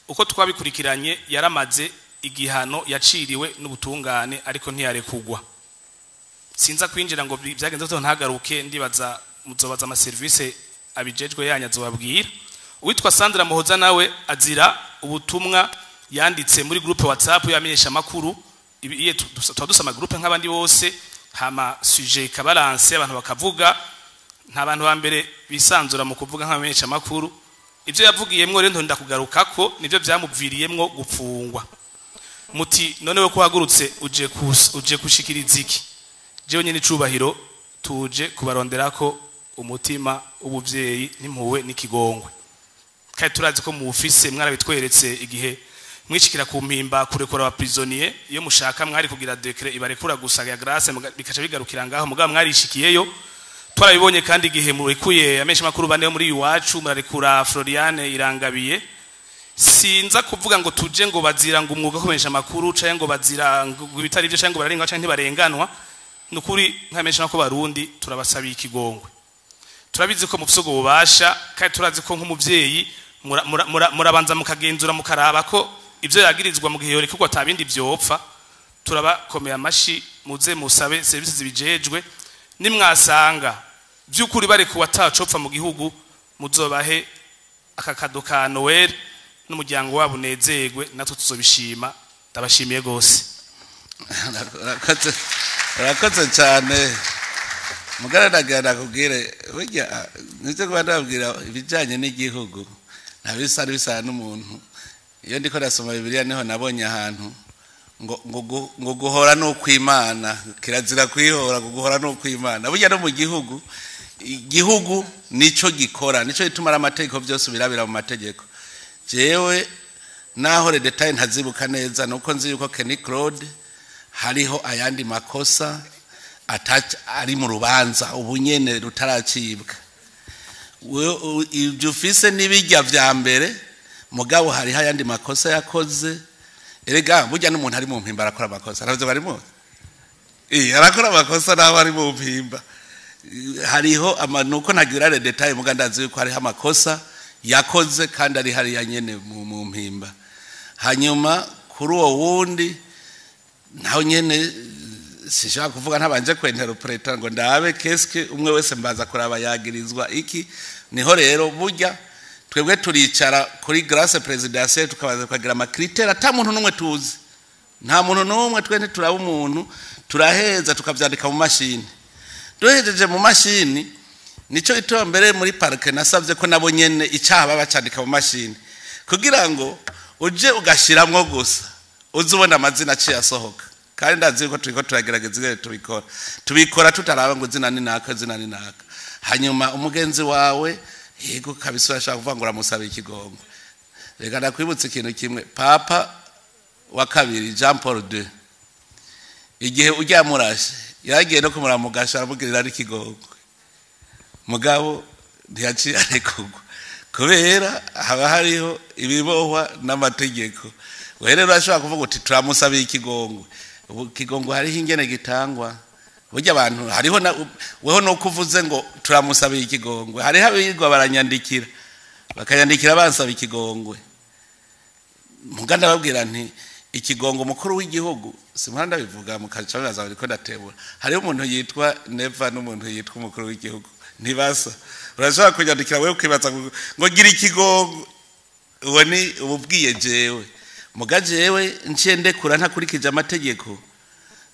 uko twabikurikiranye yaramaze igihano yaciriwe n'ubutungane, ariko ntiyarekugwa. Sinza kwinjira ngo byagenze gute ntagaruke, ndibaza muzobaza ama service abijejwe yanyu azobabwira. Uwitwa Sandra Muhoza nawe azira ubutumwa yanditse muri groupe WhatsApp yamenyesha makuru. Iye tuba dusama groupe nk'abandi bose, hama sujet ikabalanse, abantu bakavuga. Nta bantu ba mbere bisanzura mu kuvuga nk'abamenyesha makuru. Ibyo yavugiyemwo rero ntonda kugarukako, nivyo byamuviriyemwo gupfungwa. Muti none we kuhagurutse uje kushikiriza iki? Jewe nyene icubahiro, tuje kubaronderako umutima w'ubuvyeyi n'impuhwe n'ikigongwe, kandi turazi ko muwufise, mwarabitweretse igihe mwishikira ku mpimba kurekura aba prisonniers. Iyo mushaka mwari kugira décret ibarekura gusa ya grâce, bikaca bigarukira ngaho, mugabo mwarishikiyeyo, twarabibonye. Kandi igihe murekuye amenshi makuru bane yo muri iwacu, murarekura Floriane Irangabiye, sinza kuvuga ngo tuje ngo bazira ngo umwuga kumenyesha amakuru, canke ngo bazira ngo ibitari byo, canke ngo bararenganwa canke ntibarenganwa. Nukuri nkamenyesha ko barundi turabasabiye ikigongwe. Turabizi ko mufise ubwo bubasha, kandi turazi ko nk'umuvyeyi murabanza mukagenzura, mukaraba ko ibyo yagirizwa mu gihe yorekurwa atabindi vyopfa. Turabakomeye amashi, muze musabe serivisi zibijejwe. Nimwasanga by'ukuri barekuwe atacopfa mu gihugu, muzobahe aka cadeau ka Noël n'umuryango wabo unezerwe, natwe tuzobishima. Ndabashimiye gose. Urakoze, urakoze cyane. Mugaragara nakubwire, burya nibyo kuba ndababwira ibijyanye n'igihugu nta bisa bisa n'umuntu. Iyo ndiko ndasoma Bibiliya, niho nabonye ahantu ngo guhora ni ukw'Imana, kirazira kwihora, ngo guhora ni ukw'Imana. Burya no mu gihugu, igihugu nico gikora, nico gituma ari amategeko, byose birabira mu mategeko. Jewe naho les détails ntazibuka neza, nuko nzi yuko Kenny Claude hariho ayandi makosa ari mu rubanza ubu nyene rutaracibwa. Ibyo ufise n'ibijya vya mbere, mugabo hariho ayandi makosa yakoze. Erega burya n'umuntu ari mu mpimba arakora amakosa, ntabyo bari muzi? Arakora amakosa naho ari mu mpimba. Hariho nuko ntagira les détails, muga ndazi yuko hariho amakosa yakoze kandi ari hariya nyene mu mpimba. Hanyuma kuri uwo wundi naho nyene sinshobora kuvuga ntabanje kwenteropreta ngo ndabe keske umwe wese, mbaza kuraba yagirizwa iki. Niho rero burya twebwe turicara kuri grâce présidentielle, tukabaza, tukagira ama critères ata muntu n'umwe tuzi, nta muntu n'umwe. Twe ntituraba umuntu, turaheza tukavyandika mu mashini. Duhejeje mu mashini, nico ituma mbere muri parquet nasabye ko nabo nyene icaha baba bacandika mu mashini, kugira ngo uje ugashiramwo gusa uze ubona amazina aciye asohoka. Kandi ndazi ko turiko turagerageza ingene tubikora tutaraba ngo izina ni naka, izina ni naka. Hanyuma umugenzi wawe, yego kabisa, urashaka kuvuga ngo uramusaba ikigongwe. Reka ndakwibutsa ikintu kimwe. Papa wa kabiri Jean Paul II, igihe ujya murashe, yaragiye no kumuramugasha, aramugirira n'ikigongwe, mugabo ntiyaciye arekurwa kubera haba hariho ibibohwa n'amategeko. Wewe rero urashobora kuvuga uti turamusabiye ikigongwe. Ubu ikigongwe hariho ingene gitangwa. Burya abantu hariho na weho nuko uvuze ngo turamusabiye ikigongwe, hariho abirwa baranyandikira, bakanyandikira bansaba ikigongwe. Muga ndababwira nti ikigongo umukuru w'igihugu simhora ndabivuga, mukaca bibaza bariko ndatebura. Hariho umuntu yitwa Neva n'umuntu yitwa umukuru w'igihugu, ntibasa. Urashobora kunyandikira wewe ukibaza ngo gira ikigongo, uwo ni ububwiye jewe. Muga jewe nciye ndekura ntakurikije amategeko,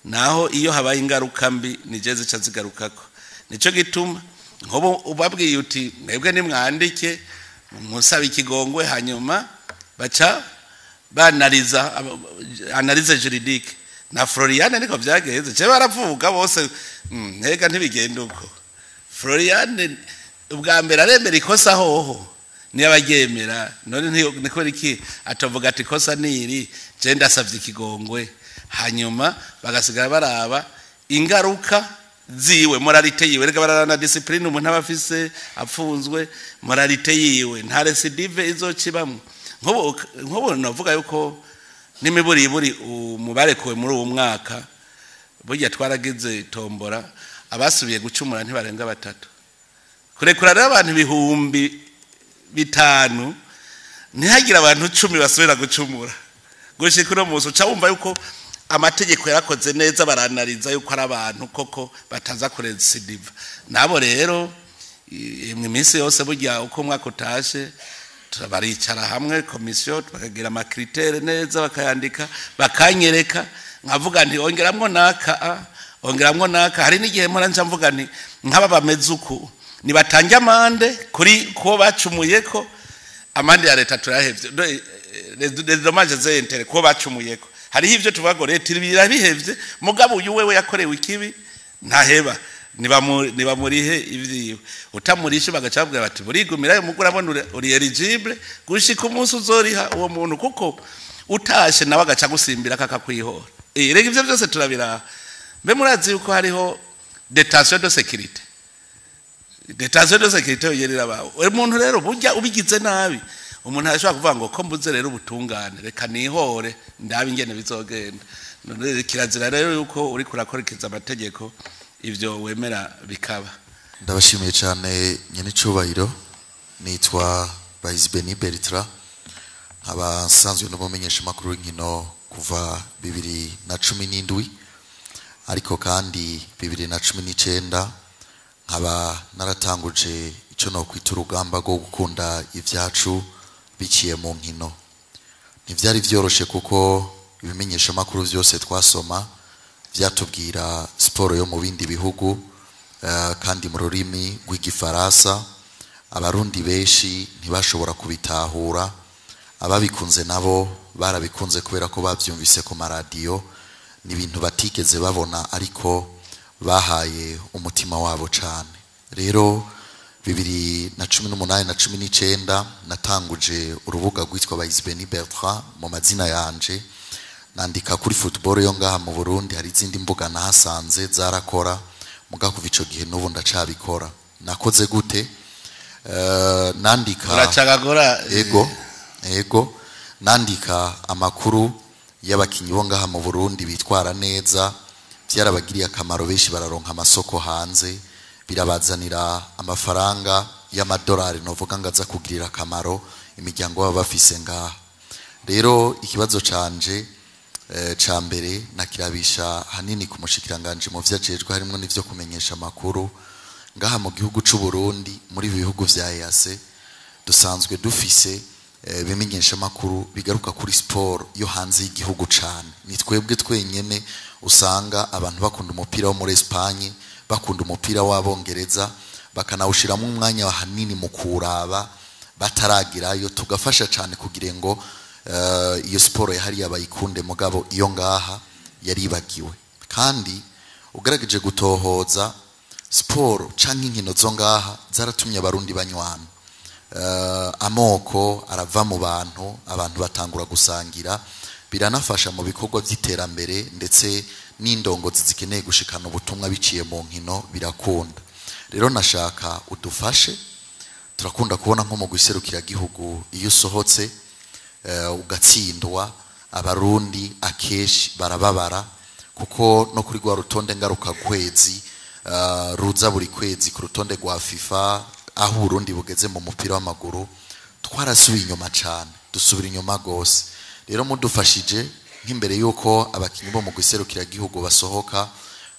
naho iyo habaye ingaruka mbi nije zica zigarukako. Nico gituma nkobo ubabwiye uti mwebwe nimwandike musaba ikigongwe, hanyuma baca banaliza analyse juridique. Na Floriane niko vyagenze, je baravuga bose ntega ntibigenda uko. Floriane ubwa mbere aremera ikosa hoho niyo abaryemera. None niko iki atavuga ati ikosa niri, je ndasavye ikigongwe, hanyuma bagasigara baraba ingaruka Ziwe, moralité yiwe, reka bararana discipline umuntu aba afise apfunzwe, moralité yiwe, nta récidive izocibamwo. Nk'ubu navuga yuko n'imiburiburi umubarekuwe muri uwo mwaka, burya twaragize tombora, abasubiye gucumura ntibarenga batatu. Kurekura rero abantu 5000, ntihagire abantu 10 basubira gucumura gushika uno munsi, uca wumva yuko amategeko yarakoze neza, baranariza yuko ari abantu koko bataza kurécidiva. Nabo rero imwe iminsi yose, burya uko umwaka utashe baricara hamwe komisiyo, bakagira ama critères neza, bakayandika, bakanyereka, nkavuga nti ongeramwo naka a, ongeramwo naka. Hari n'igihe mpora nca mvuga nti nk'aba bameze uku nibatange amande kuri kubo bacumuye, ko amande ya leta turahevye, les dommages et intérêts kubo bacumuye, ko hariho ivyo tuvuga ngo leta birabihevye, mugabo uyu wewe yakorewe ikibi ntaheba, nibamurihe ivyiwe. Utamurishe bagaca babwira bati burigumirayo, mugo urabona uri éligible gushika umunsi uzoriha uwo muntu, kuko utashe nawe agaca gusimbira kakakwihora. Rega ivyo byose turabiraha. Mbe murazi yuko hariho détention de sécurité? Détention de sécurité yerera bawe umuntu rero burya ubigize nabi, umuntu arashobora kuvuga ngo ko mbuze rero ubutungane, reka nihore ndabe ingene bizogenda. None kirazira rero yuko uri kurakurikiza amategeko ivyo wemera bikaba. Ndabashimiye cyane, nyenicubahiro. Nitwa Bayizibeni Bertrand, nkaba nsanzwe n'umumenyeshamakuru w'inkino kuva 2017, ariko kandi 2019 nkaba naratanguje icyo nokwita urugamba rwo gukunda ibyacu biciye mu nkino. Ntibyari byoroshe, kuko ibimenyeshamakuru byose twasoma byatubwira siporo yo mu bindi bihugu, kandi mu rurimi rw'Igifaransa. Abarundi benshi ntibashobora kubitahura. Ababikunze nabo barabikunze kubera ko babyumvise ku maradiyo. Ni ibintu batigeze babona, ariko bahaye umutima wabo cyane. Rero 2018 na 19 natanguje urubuga rwitwa Bayizibeni Bertrand mu mazina yanje, nandika kuri football yo ngaha mu Burundi. Hari izindi mbuga nahasanze zarakora, muga kuva ico gihe n'ubu ndacabikora. Nakoze gute? Nandika Uracagagura. Ego, nandika amakuru y'abakinyi bo ngaha mu Burundi bitwara neza. Byarabagiriye akamaro benshi, bararonka amasoko hanze, birabazanira amafaranga y'amadolari, novuga ngo aza kugirira akamaro imiryango baba bafise ngaha. Rero ikibazo canje ca mbere nakirabisha hanini ku mushikiranganje mu vyo ajejwe, harimwo n'ivyo kumenyesha amakuru. Ngaha mu gihugu c'u Burundi, muri ibi bihugu vya EAC, dusanzwe dufise bimenyesha makuru bigaruka kuri siporo yo hanze y'igihugu cane. Ni twebwe twenyene usanga abantu bakunda umupira wo muri Espagne, bakunda umupira w'Abongereza, bakanawushiramo umwanya hanini mu kuraba bataragirayo. Tugafasha cane kugira ngo iyo siporo yahariye abayikunde, mugabo iyo ngaha yaribagiwe. Kandi ugerageje gutohoza, siporo canke inkino zo ngaha zaratumye Abarundi banywana, amoko arava mu bantu, abantu batangura gusangira. Biranafasha mu bikorwa by'iterambere, ndetse n'indongozi zikeneye gushikana ubutumwa biciye mu nkino birakunda. Rero nashaka udufashe. Turakunda kubona nko mu gihugu, iyo usohotse ugatsindwa, Abarundi akenshi barababara, kuko no kuri rwa rutonde ngaruka kwezi ruza buri kwezi, ku rutonde rwa FIFA aho Uburundi bugeze mu mupira w'amaguru, twarasubiye inyuma cyane, dusubira inyuma gose. Rero mudufashije nk'imbere y'uko abakinnyi bo mu gihugu basohoka,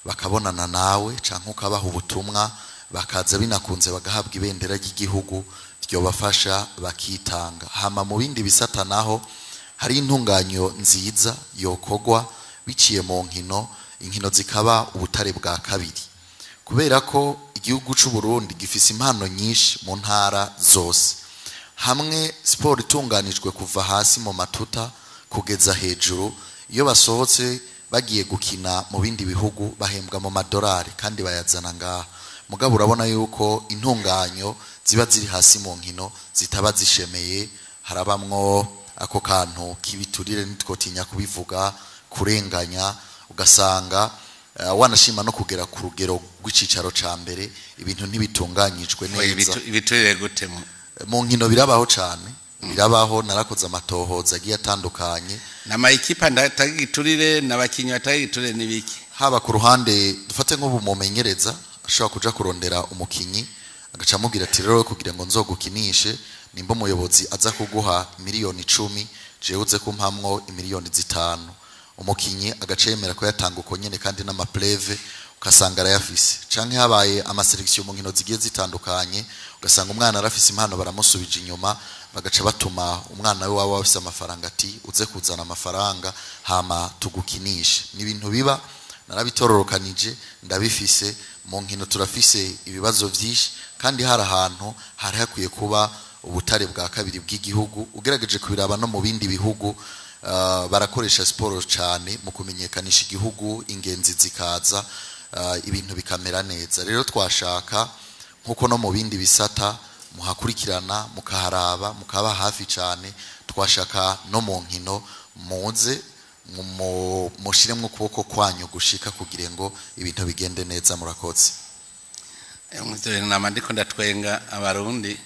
bakabonana nawe canke ukabaha ubutumwa, bakaza binakunze bagahabwa ibendera ry'igihugu, ryobafasha bakitanga. Hama mu bindi bisata naho hari intunganyo nziza yokogwa biciye mu nkino, inkino zikaba ubutare bwa kabiri, kubera ko igihugu c'u Burundi gifise impano nyinshi mu ntara zose. Hamwe siporo itunganijwe kuva hasi mu matuta kugeza hejuru, iyo basohotse bagiye gukina mu bindi bihugu bahembwa mu madolari kandi bayazana ngaha. Mugabo urabona yuko intunganyo ziba ziri hasi mu nkino zitaba zishemeye, harabamwo ako kantu k'ibiturire, ntitwotinya kubivuga, kurenganya, ugasanga Wanashima no kugera ku rugero rw'icicaro ca mbere, ibintu ntibitunganyijwe neza. Ibiturire gute? Mu nkino birabaho cane, birabaho. Narakoze amatohoza agiye atandukanye. Nama ekipa ndatanga igiturire, n'abakinyi batanga igiturire, n'ibiki? Haba ku ruhande, dufate nk'ubu mumenyereza ashobora kuja kurondera umukinyi, agaca amubwira ati: "Rero kugira ngo nzogukinishe, nimba umuyobozi aza kuguha 10 miliyoni, jewe uze kumpamwo 5 miliyoni." Umukinyi agaca yemera ko yatanga uko nyene, kandi n'ama preuves ugasanga arayafise. Canke habaye ama sélections mu nkino zigiye zitandukanye, ugasanga umwana arafise impano, baramusubije inyuma, bagaca batuma umwana we waba afise amafaranga ati: "Uze kuzana amafaranga hama tugukinishe." Ni ibintu biba, narabitororokanije, ndabifise. Mu nkino turafise ibibazo vyinshi, kandi hari ahantu hari hakwiye kuba ubutare bwa kabiri bw'igihugu. Ugerageje kubiraba no mu bindi bihugu, barakoresha siporo cyane mu kumenyekanisha igihugu, ingenzi zikaza, ibintu bikamera neza. Rero twashaka nkuko no mu bindi bisata muhakurikirana, mukaharaba, mukaba hafi cyane, twashaka no mu nkino muze mushiremwo ukuboko kwanyu gushika kugira ngo ibintu bigende neza. Murakoze. Ivyo nama ndiko ndatwenga Abarundi.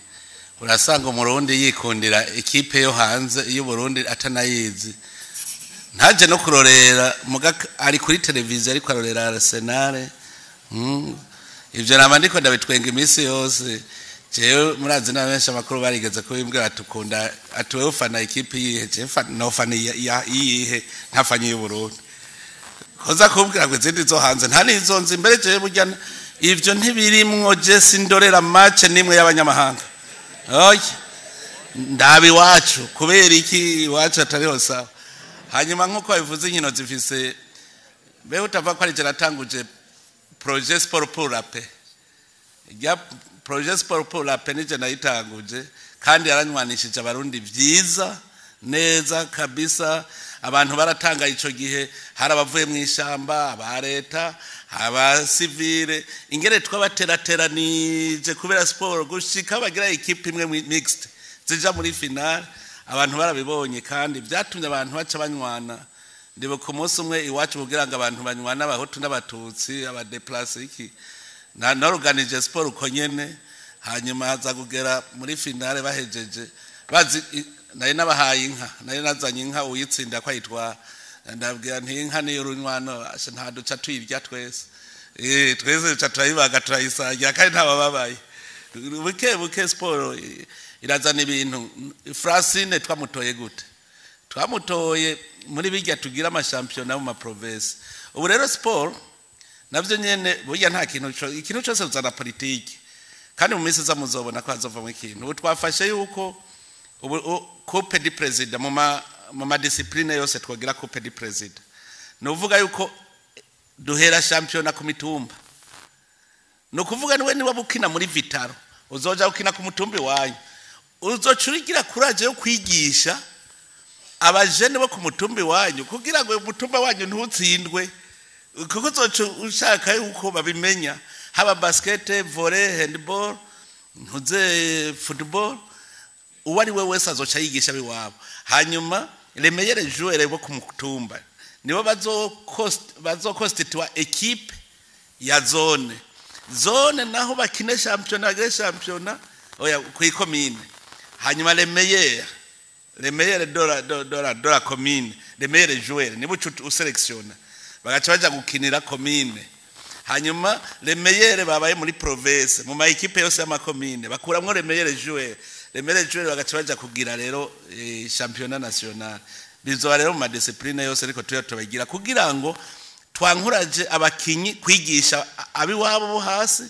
Urasanga Umurundi yikundira ikipe yo hanze y'Uburundi atanayizi, ntaje no kurorera, muga ari kuri televiziyo ariko arorera Arsenal. Ivyo nama ndiko ndabitwenga iminsi yose. Jewe murazi na benshi amakuru barigeze kubimbwira, batukunda ati: "Wewe ufana ikipe yihe?" Jewe nofana iyihe? Ntafanye y'Uburundi, koza kumbwira ngo izindi zo hanze nta nizo nzi. Mbere jewe burya ivyo ntibirimwo, je sindorera match nimwe y'abanyamahanga. Oya, ndaba iwacu. Kubera iki iwacu atariho sawa? Hanyuma nk'uko babivuze, inkino zifise mbeho utava ko ari je natanguje projet Sport pour la paix. Rya projet Sport pour la paix nije nayitanguje, kandi yaranywanishije Abarundi vyiza neza kabisa. Abantu baratanga ico gihe, hari abavuye mu ishamba, aba leta, aba civils, ingere twabaterateranije kubera siporo, gushika bagira ikipe imwe mixte zija muri finale. Abantu barabibonye, kandi byatumye abantu baca banywana. Ndibuka umunsi umwe iwacu, kugira ngo abantu banywane, Abahutu n'Abatutsi, aba déplacés, iki na norganije siporo uko nyene. Hanyuma haza kugera muri finale, bahejeje bazi nari nabahaye inka, nari nazanye inka, uyitsinda ko ayitwara. Ndabwira nti: "Inka niyo urunywano." Asha, nta duca tuyirya twese, twese duca turayibaga, turayisangira, kandi ntabababaye. Buke buke siporo irazana ibintu. Francine twamutoye gute? Twamutoye muri bijya tugira amashampiyona mu ma provinces. Ubu rero siporo navyo nyene burya nta kintu ikintu cyose uzana politiki, kandi mu minsi iza muzobona ko hazovamo ikintu. Ubu twafashe yuko ubu coupe du président mu ma disciplines yose twogira coupe du président. Ni uvuga yuko duhera shampiyona ku mitumba. Ni ukuvuga niwe niba ukina muri Vital'O, uzoja gukina ku mutumba iwanyu, uzoca urigira courage yo kwigisha abajene bo ku mutumba iwanyu kugira ngo umutumba wanyu ntutsindwe, kuko uzoca ushaka yuko babimenya. Haba basket, volley, handball, ntuze football, uwo ari we wese azoca yigisha abiwabo. Hanyuma les meilleurs joueurs bo ku mutumba nibo bazokonstitua équipe ya zone. Zone naho bakine shampiyona, bagire shampiyona oya ku ikomine. Hanyuma les meilleurs de la commune, les meilleurs joueurs nibo uca uselectiona, bagaca baja gukinira commune. Hanyuma les meilleurs babaye muri province, mu ma équipes yose y'amakomine, bakuramwo les meilleurs joueurs. Les meilleurs joueurs bagaca baja kugira rero championnat national. Bizoba rero mu ma disciplines yose, ariko tuyo tubagira kugira ngo twankuraje abakinyi kwigisha abiwabo bo hasi.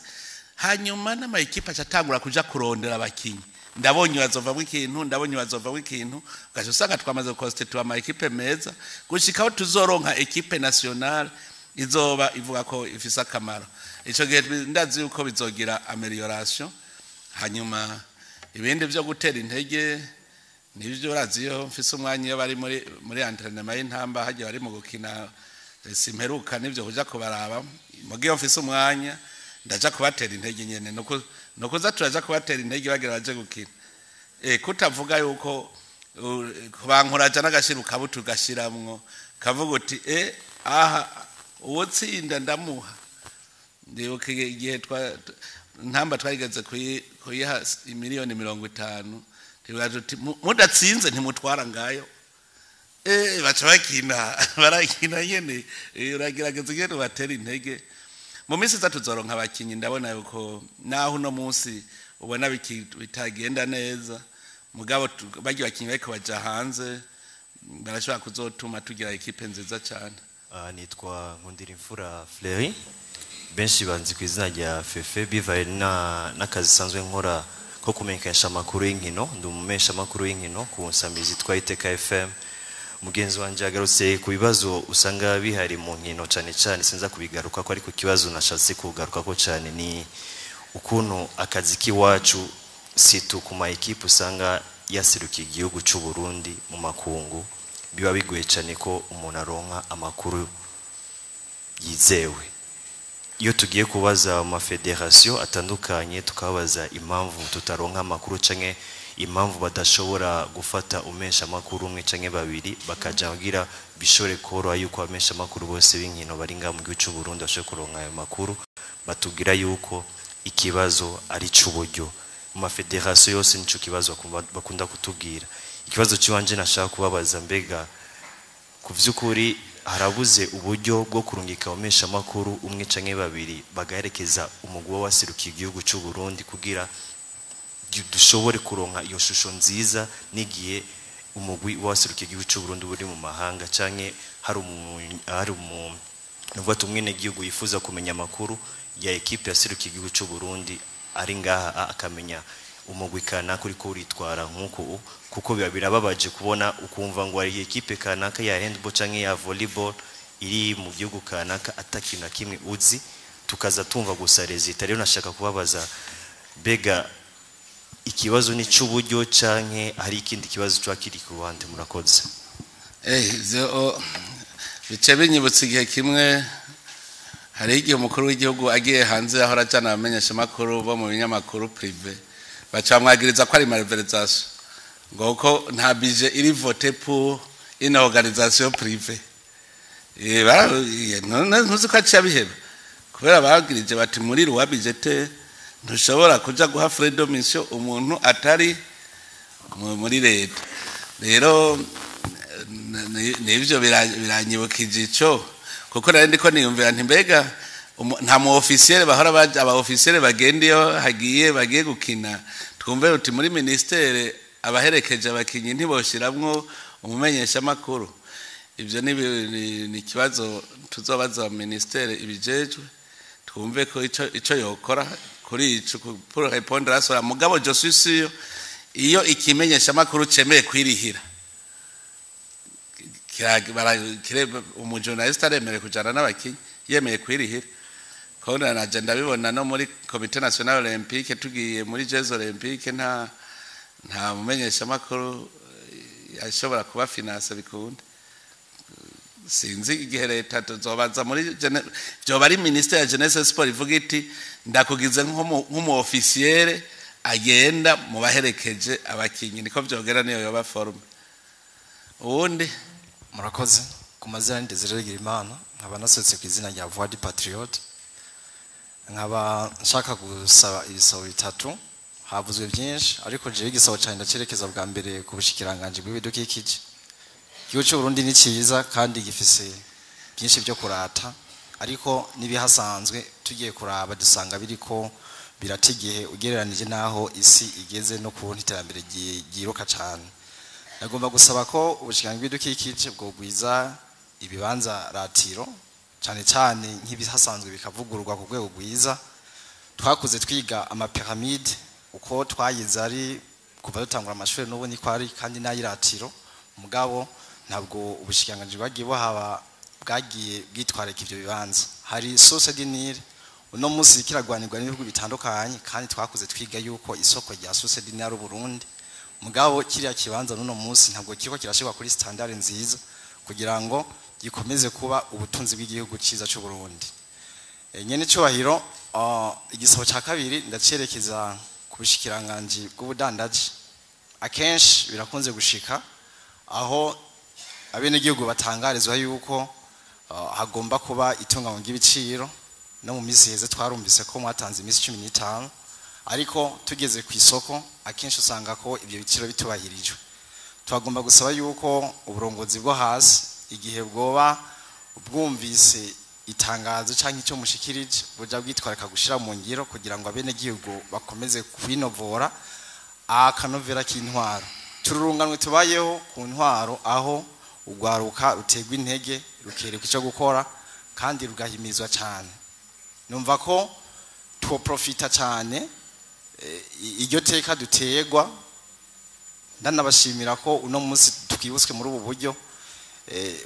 Hanyuma n'ama équipes aca atangura kuja kurondera abakinyi. Ndabonye bazovamwo ikintu, ndabonye bazovamwo ikintu, ugaca usanga twamaze gukonstitua ama équipes meza, gushikaho tuzoronka équipe nationale izoba ivuga ko ifise akamaro. Ico gihe ndazi yuko bizogira amélioration. Hanyuma ibindi byo gutera intege nibyo, urazi iyo mfise umwanya, iyo bari muri entraînement y'Intamba, hagiye bari mu gukina, simperuka nivyo kuja kubaraba. Mugihe mfise umwanya ndaja kubatera intege nyene, nuko za turaja kubatera intege bagira baje gukina. Kutavuga yuko kubankuraja n'agashira ukabutu ugashiramwo, kavuga uti aha. Uwutsinda ndamuha. Ndibuka igihe ntamba twageze kuyiha 50 miliyoni, tuvuga tuti: "Mudatsinze ntimutwara ngayo." Baca bakina, barakina nyene. Uragerageza ingene ubatera intege. Mu minsi iza tuzoronka abakinyi. Ndabona yuko naho uno munsi ubona bitagenda neza, mugabo barya bakinyi bariko baja hanze barashobora kuzotuma tugira ekipe nziza cyane. Nitwa Nkundirimfura Fleury, benshi banzi ku izina rya Fefe, bivaye n'akazi sanzwe nkora ko kumenyekanisha amakuru y'inkino. Ndi umumenyesha amakuru y'inkino ku nsamizi yitwa Iteka FM. Mugenzi wanje yagarutse ku bibazo usanga bihari mu nkino cyane cyane, sinza kubigaruka ko, ariko ikibazo nashatse kugaruka ko cyane ni ukuntu akazi k'iwacu situ ku ma ekipe usanga yaserukiye igihugu cy'u Burundi mu makungu, biba bigoye cyane ko umuntu aronka amakuru yizewe. Iyo tugiye kubaza mu mafederasiyo atandukanye, tukababaza impamvu tutaronka amakuru canke impamvu badashobora gufata umesha amakuru umwe canke babiri bakaja kugira bishobore koroha yuko abamesha amakuru bose b'inkino bari ngaha mu gihugu cy'u Burundi bashobore kuronka ayo makuru, batubwira yuko ikibazo ari c'uburyo. Mu mafederasiyo yose nico kibazo bakunda kutubwira. Ikibazo cy'iwanje nashaka kubabaza: mbega ku vy'ukuri harabuze uburyo bwo kurungika abamesha amakuru umwe canke babiri bagaherekeza umugwi waserukiye igihugu cy'u Burundi kugira dushobore kuronka iyo shusho nziza n'igihe umugwi waserukiye igihugu cy'u Burundi uri mu mahanga, canke hari nuvuga ati umwenegihugu yifuza kumenya amakuru ya ekipe yaserukiye igihugu cy'u Burundi ari ngaha, akamenya umugwi kanaka uriko uritwara nk'uku kuko biba birababaje kubona ukumva ngo hari ekipe kanaka ya handball canke ya volleyball iri mu gihugu kanaka atakintu na kimwe uzi, tukaza tumva gusa résultat. Rero nashaka kubabaza: mbega ikibazo ni c'uburyo canke hari ikindi kibazo cyo kiri ku ruhande? Murakoze. Ivyo bice binyibutsa igihe kimwe hari igihe umukuru w'igihugu agiye hanze aho arajana abamenyeshamakuru bo mu binyamakuru privé, baca bamwagiriza ko ari malversation, ngo kuko nta budget iri voté pour une organisation privée. Ntuzi ko aciye abiheba kubera bagirije bati muri loi budgétaire ntushobora kuja guha frais de mission umuntu atari muri leta. Rero nivyo biranyibukije ico, kuko nari ndiko niyumvira nti mbega nta mu officiel bahora baja, aba officiel bagenda iyo hagiye bagiye gukina, twumve uti muri ministère abaherekeje abakinyi ntiboshiramwo umumenyeshamakuru. Ivyo ni ikibazo tuzobaza ministère ibijejwe, twumve ko ico yokora kuri ico pour répondre à cela. Mugabo je suis sûr, iyo ikimenyeshamakuru cemeye kwirihira, umujournaliste aremerewe kujana n'abakinyi yemeye kwirihira. Kobona naje ndabibona no muri Comité national olympique, tugiye muri Jeux olympiques, nta mumenyeshamakuru yashobora kuba finance bikunda. Sinzi igihe leta tuzobaza muri vyoba ari ministère ya jeunesse et sport ivuga iti ndakugize nk'umu officiel agenda mu baherekeje abakinyi. Niko vyogera, niyo yoba forme uwundi. Murakoze. Ku mazina ni Desire Girimana, nkaba nasohotse ku izina rya Voix du Patriote, nkaba nshaka gusaba ibisabo bitatu. Havuzwe byinshi, ariko jewe igisabo cyane ndacerekeza bwa mbere ku bushikiranganji bw'ibidukikije. Igihugu cy'u Burundi ni cyiza kandi gifise byinshi byo kurata, ariko n'ibihasanzwe tugiye kuraba dusanga biriko birata igihe ugereranije n'aho isi igeze no kubona iterambere ryiruka cyane. Nagomba gusaba ko ubushikiranganji bw'ibidukikije bwogwiza ibibanza ratiro, cyane cyane nk'ibihasanzwe bikavugururwa ku rwego rwiza. Twakuze twiga amapyramide, uko twayize ari kuva dutangura amashuri n'ubu niko ari, kandi n'ayiratiro, mugabo ntabwo ubushikiranganji bwagiye buhaba bwagiye bwitwararika ivyo bibanza. Hari source du Nil uno munsi kiragwanirwa n'ibihugu bitandukanye, kandi twakuze twiga yuko isoko rya source du Nil ari Uburundi, mugabo kiriya kibanza n'uno munsi ntabwo kiriko kirashirwa kuri standard nziza kugira ngo gikomeze kuba ubutunzi bw'igihugu ciza cy'u Burundi. Nyene cyubahiro, igisabo cya kabiri ndacerekeza ku bushikiranganji bw'ubudandaji. Akenshi birakunze gushika aho abenegihugu batangarizwa yuko Hagomba kuba itunganywa ry'ibiciro. No mu minsi iheze twarumvise ko mwatanze iminsi 15, ariko tugeze ku isoko akenshi usanga ko ibyo biciro bitubahirijwe. Twagomba gusaba yuko uburongozi bwo hasi, igihe bwoba bwumvise itangazo cyangwa icyo mushikirije, buja bwitwararika gushira mu ngiro kugira ngo abenegihugu bakomeze kwinovora akanovera k'intwaro. Tururunganwe tubayeho ku ntwaro aho urwaruka ruterwa intege, rukerekwa icyo gukora kandi rugahimizwa cyane. Numva ko twoprofita cyane iryo teka duterwa. Ndanabashimira ko uno munsi twibutswe muri ubu buryo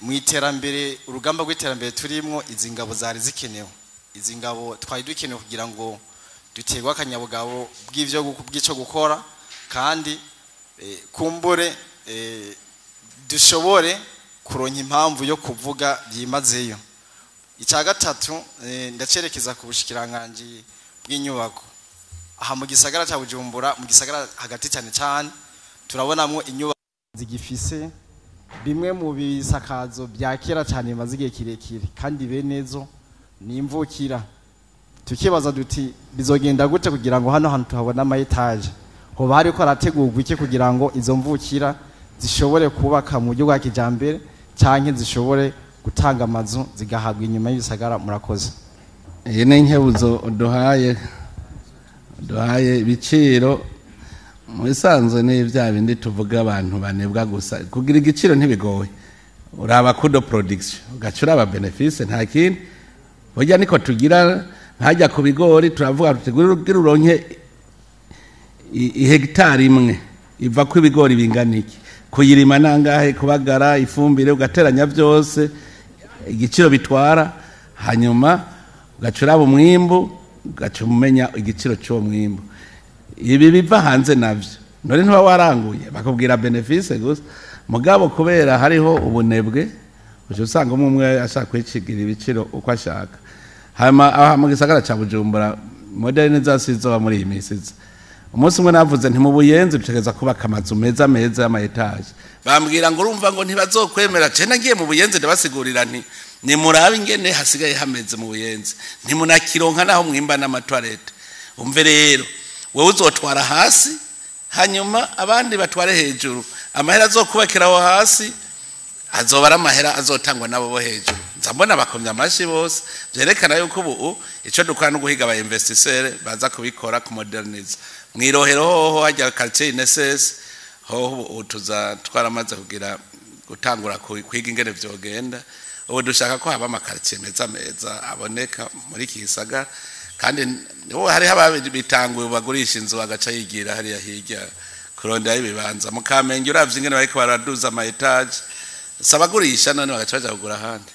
mu iterambere, urugamba rw'iterambere turimwo. Izi ngabo zari zikenewe, izi ngabo twari dukenewe kugira ngo duterwe akanyabugabo bw'ivyo bw'ico gukora, kandi kumbure dushobore kuronka impamvu yo kuvuga byimazeyo. Icya gatatu, ndacerekeza ku bushikiranganji bw'inyubako. Aha mu gisagara cya Bujumbura, mu gisagara hagati cyane cyane, turabonamwo inyubako zigifise bimwe mu bisakazo bya kera cyane bimaze igihe kirekire, kandi benezo ni imvukira. Tukibaza duti: bizogenda gute kugira ngo hano hantu tuhabone ama étages? Hoba hariko harategurwa iki kugira ngo izo mvukira zishobore kubaka mu buryo bwa kijambere canke zishobore gutanga amazu zigahabwa inyuma y'ibisagara? Murakoze. Iyi ni inkebuzo uduhaye. Ibiciro mu bisanzwe ni bya bindi tuvuga abantu banebwa gusa. Kugira igiciro ntibigoye, uraba coût de production, ugaca uraba bénéfice, nta kindi. Burya niko tugira ntajya ku bigori, turavuga tuti: kugira uronke ihegitari imwe iva ko ibigori bingana iki, kuyirima nangahe, kubagara, ifumbire, ugateranya byose igiciro bitwara, hanyuma ugaca uraba umwimbu, ugaca umenya igiciro cy'uwo mwimbu. Ibi biva hanze navyo none ntiba waranguye, bakubwira bénéfice gusa. Mugabo kubera hariho ubunebwe, uca usanga umwe umwe ashaka kwicigira ibiciro uko ashaka. Hama aha mu gisagara ca Bujumbura, modernisation izoba muri iyi minsi iza. Umunsi umwe navuze nti mu Buyenzi dutegereza kubaka amazu meza meza y'ama étages, bambwira ngo urumva ngo ntibazokwemera. Je nagiye mu Buyenzi, ndabasigurira nti: nimurabe ingene hasigaye hameze mu Buyenzi, ntimunakironka naho mwimba n'ama toilettes. Umve rero, wowe uzotwara hasi, hanyuma abandi batware hejuru. Amahera azokubakira aho hasi azoba ari amahera azotangwa nabo bo hejuru. Nza mbona bakomye amashi bose, vyerekana yuko ubu ico dukora no guhiga aba investisseurs baza kubikora, ku moderniza. Mwirohero hoho hajya quartier INSS hoho, ubu tuza twaramaze kugira gutangura kwiga ingene vyogenda. Ubu dushaka ko haba ama quartiers meza meza aboneka muri iki gisagara. Kandi ubu hariho ababitanguye, bagurisha inzu bagaca yigira hariya hirya kurondera ibibanza mu Kamenge. Uravye ingene bariko baraduza ama étages, sabagurisha none bagaca baja kugura ahandi.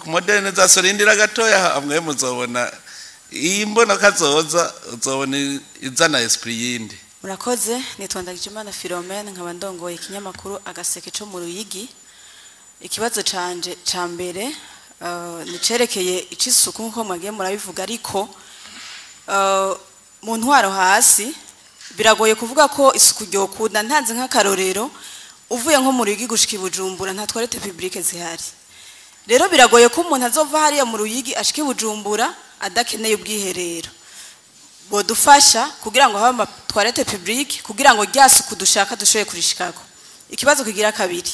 Modernisation, rindira gatoya, amwe muzobona iyi mbona kazoza, uzobona izana esprit yindi. Murakoze. Nitwa Ndagijimana Philomene, nkaba ndongoye ikinyamakuru Agaseke co mu Ruyigi. Ikibazo canje ca mbere nicerekeye icisuku, nkuko mwagiye murabivuga, ariko mu ntwaro hasi biragoye kuvuga ko isuku ryokunda. Ntanze nk'akarorero, uvuye nko mu Ruyigi gushika i Bujumbura nta toilette publique zihari. Rero biragoye ko umuntu azova hariya mu Ruyigi ashika i Bujumbura adakeneye ubwiherero. Bodufasha kugira ngo habe ama toilettes publiques, kugira ngo rya suku dushaka dushoboye kurishikako. Ikibazo kigira kabiri,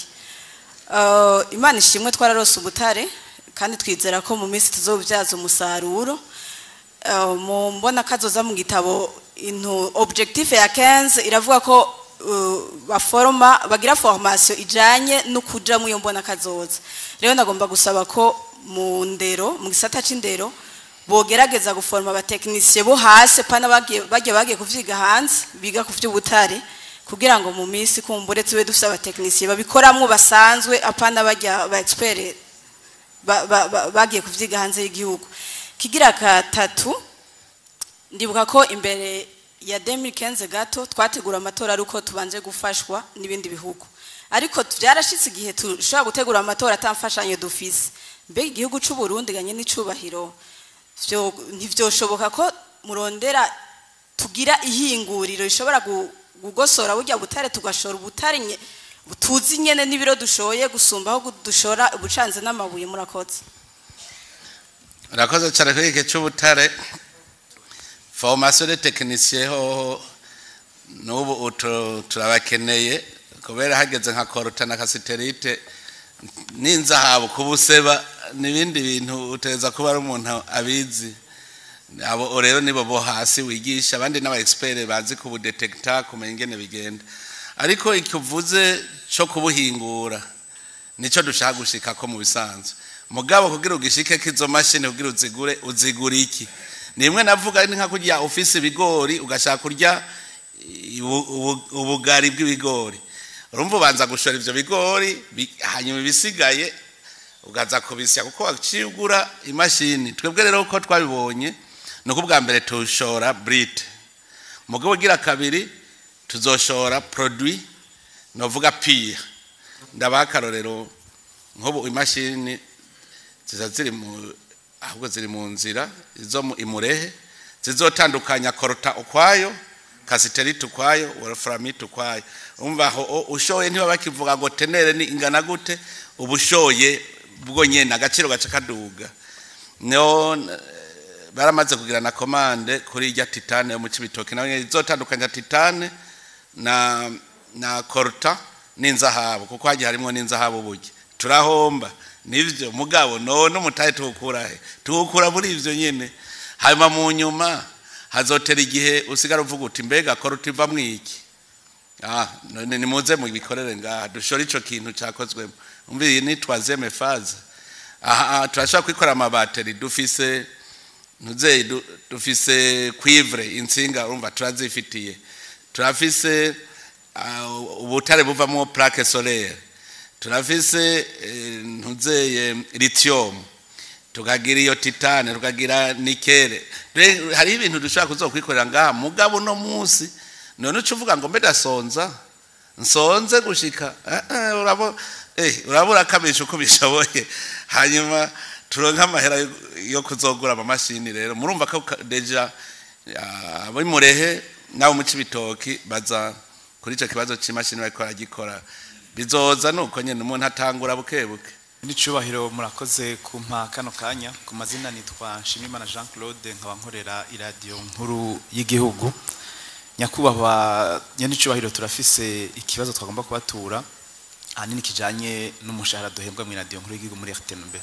Imana ishimwe twararose ubutare, kandi twizera ko mu minsi tuzobyaza umusaruro. Mu mbona kazoza mu gitabo intu objectif ya 15 iravuga ko baforoma, bagira formation ijanye no kuja mu iyo mbona kazoza. Rero nagomba gusaba ko mu ndero, mu gisata c'indero, bogerageza guforma aba techniciens bo hasi, pana bagiye kuvyiga hanze, biga ku vy'ubutare, kugira ngo mu minsi kumbure tube dufise aba techniciens babikoramwo basanzwe, apana bajya ba expert bagiye kuvyiga hanze y'igihugu. Kigira katatu, ndibuka ko imbere ya 2015 gato twategura amatora ari uko tubanje gufashwa n'ibindi bihugu, ariko byarashitse igihe tushobora gutegura amatora atamfashanyo dufise. Mbega igihugu c'u Burundi ganye n'icubahiro, ntivyoshoboka ko murondera tugira ihinguriro rishobora kugosora burya butare, tugashora ubutare Tuzi nyene n'ibiro dushoye gusumba aho dushora ubucanze n'amabuye. Murakoze. Urakoze cyane kuri iki cy'ubutare. Formation de technicien hoho n'ubu turabakeneye, kubera hageze nka coltan na cassitérite n'inzahabu kubuseba n'ibindi bintu, uteza kuba ari umuntu abizi. Abo rero nibo bo hasi wigisha, abandi n'aba expert bazi kubudetecta, kumenya ingene bigenda. Ariko ikivuze cyo kubuhingura nico dushaka gushika ko mu bisanzwe. Mugabo kugira ugishike kizo mashini, kugira uzigure, uzigura iki? Nimwe navuga ni nka kurya ufise ibigori ugashaka kurya ubugari bw'ibigori. Urumva ubanza gushora ivyo bigori, hanyuma ibisigaye ugaza kubisya, kuko waciye ugura imashini. Twebwe rero uko twabibonye ni uko ubwa mbere tushora brut, mugabo ugira kabiri tuzoshora produit novuga pire. Ndabaha akarorero: nk'ubu imashini ziza ziri mu, ahubwo ziri mu nzira, izo mu imurehe zizotandukanya coltan ukwayo, cassitérite ukwayo, wolframite ukwayo. Umva aho ushoye ntiba bakivuga ngo teneur ni ingana gute, uba ushoye bwo nyene agaciro gaca kaduga. No baramaze kugira na commande kuri irya titane yo mu Cibitoke, nayo nyene izotandukanya titane na coltan n'inzahabu, kuko hagiye harimwo n'inzahabu. Burya turahomba nivyo, mugabo none umutahe tuwukura he? Tuwukura muri ivyo nyene. Hanyuma mu nyuma hazotera igihe usigara uvuga uti: "Mbega coltan iva mwiki?" Ah, none nimuze mubikorere ngaha, dushore ico kintu cakozwemo. Umva, iyi ni troisième phase. Aha turashobora kwikora amabateri, dufise ntuzeyi, dufise cuivre, insinga urumva turazifitiye, turafise ubutare buvamo plaque solaire, turafise ntuzeye lithium, tukagira iyo titane, tukagira nickel. Hariho ibintu dushobora kuzokwikorera ngaha. Mugabo uno munsi none uca uvuga ngo mbe ndasonza, nsonze gushika urabura akabisha uko bishoboye, hanyuma turonke amahera yo kuzogura amamashini. Rero murumva ko déjà abo murehe nabo mu Cibitoki baza kuri ico kibazo c'imashini bariko baragikora. Bizoza nuko nyene umuntu atangura buke buke. N'icubahiro, murakoze kumpa kano kanya. Ku mazina nitwa Nshimiyimana Jean Claude, nkaba nkorera iradiyo nkuru y'igihugu. Nyakubahwa nyenicubahiro, turafise ikibazo twagomba kubatura, ahanini kijanye n'umushahara duhembwa mu iradiyo nkuru y'igihugu, muri RTNB.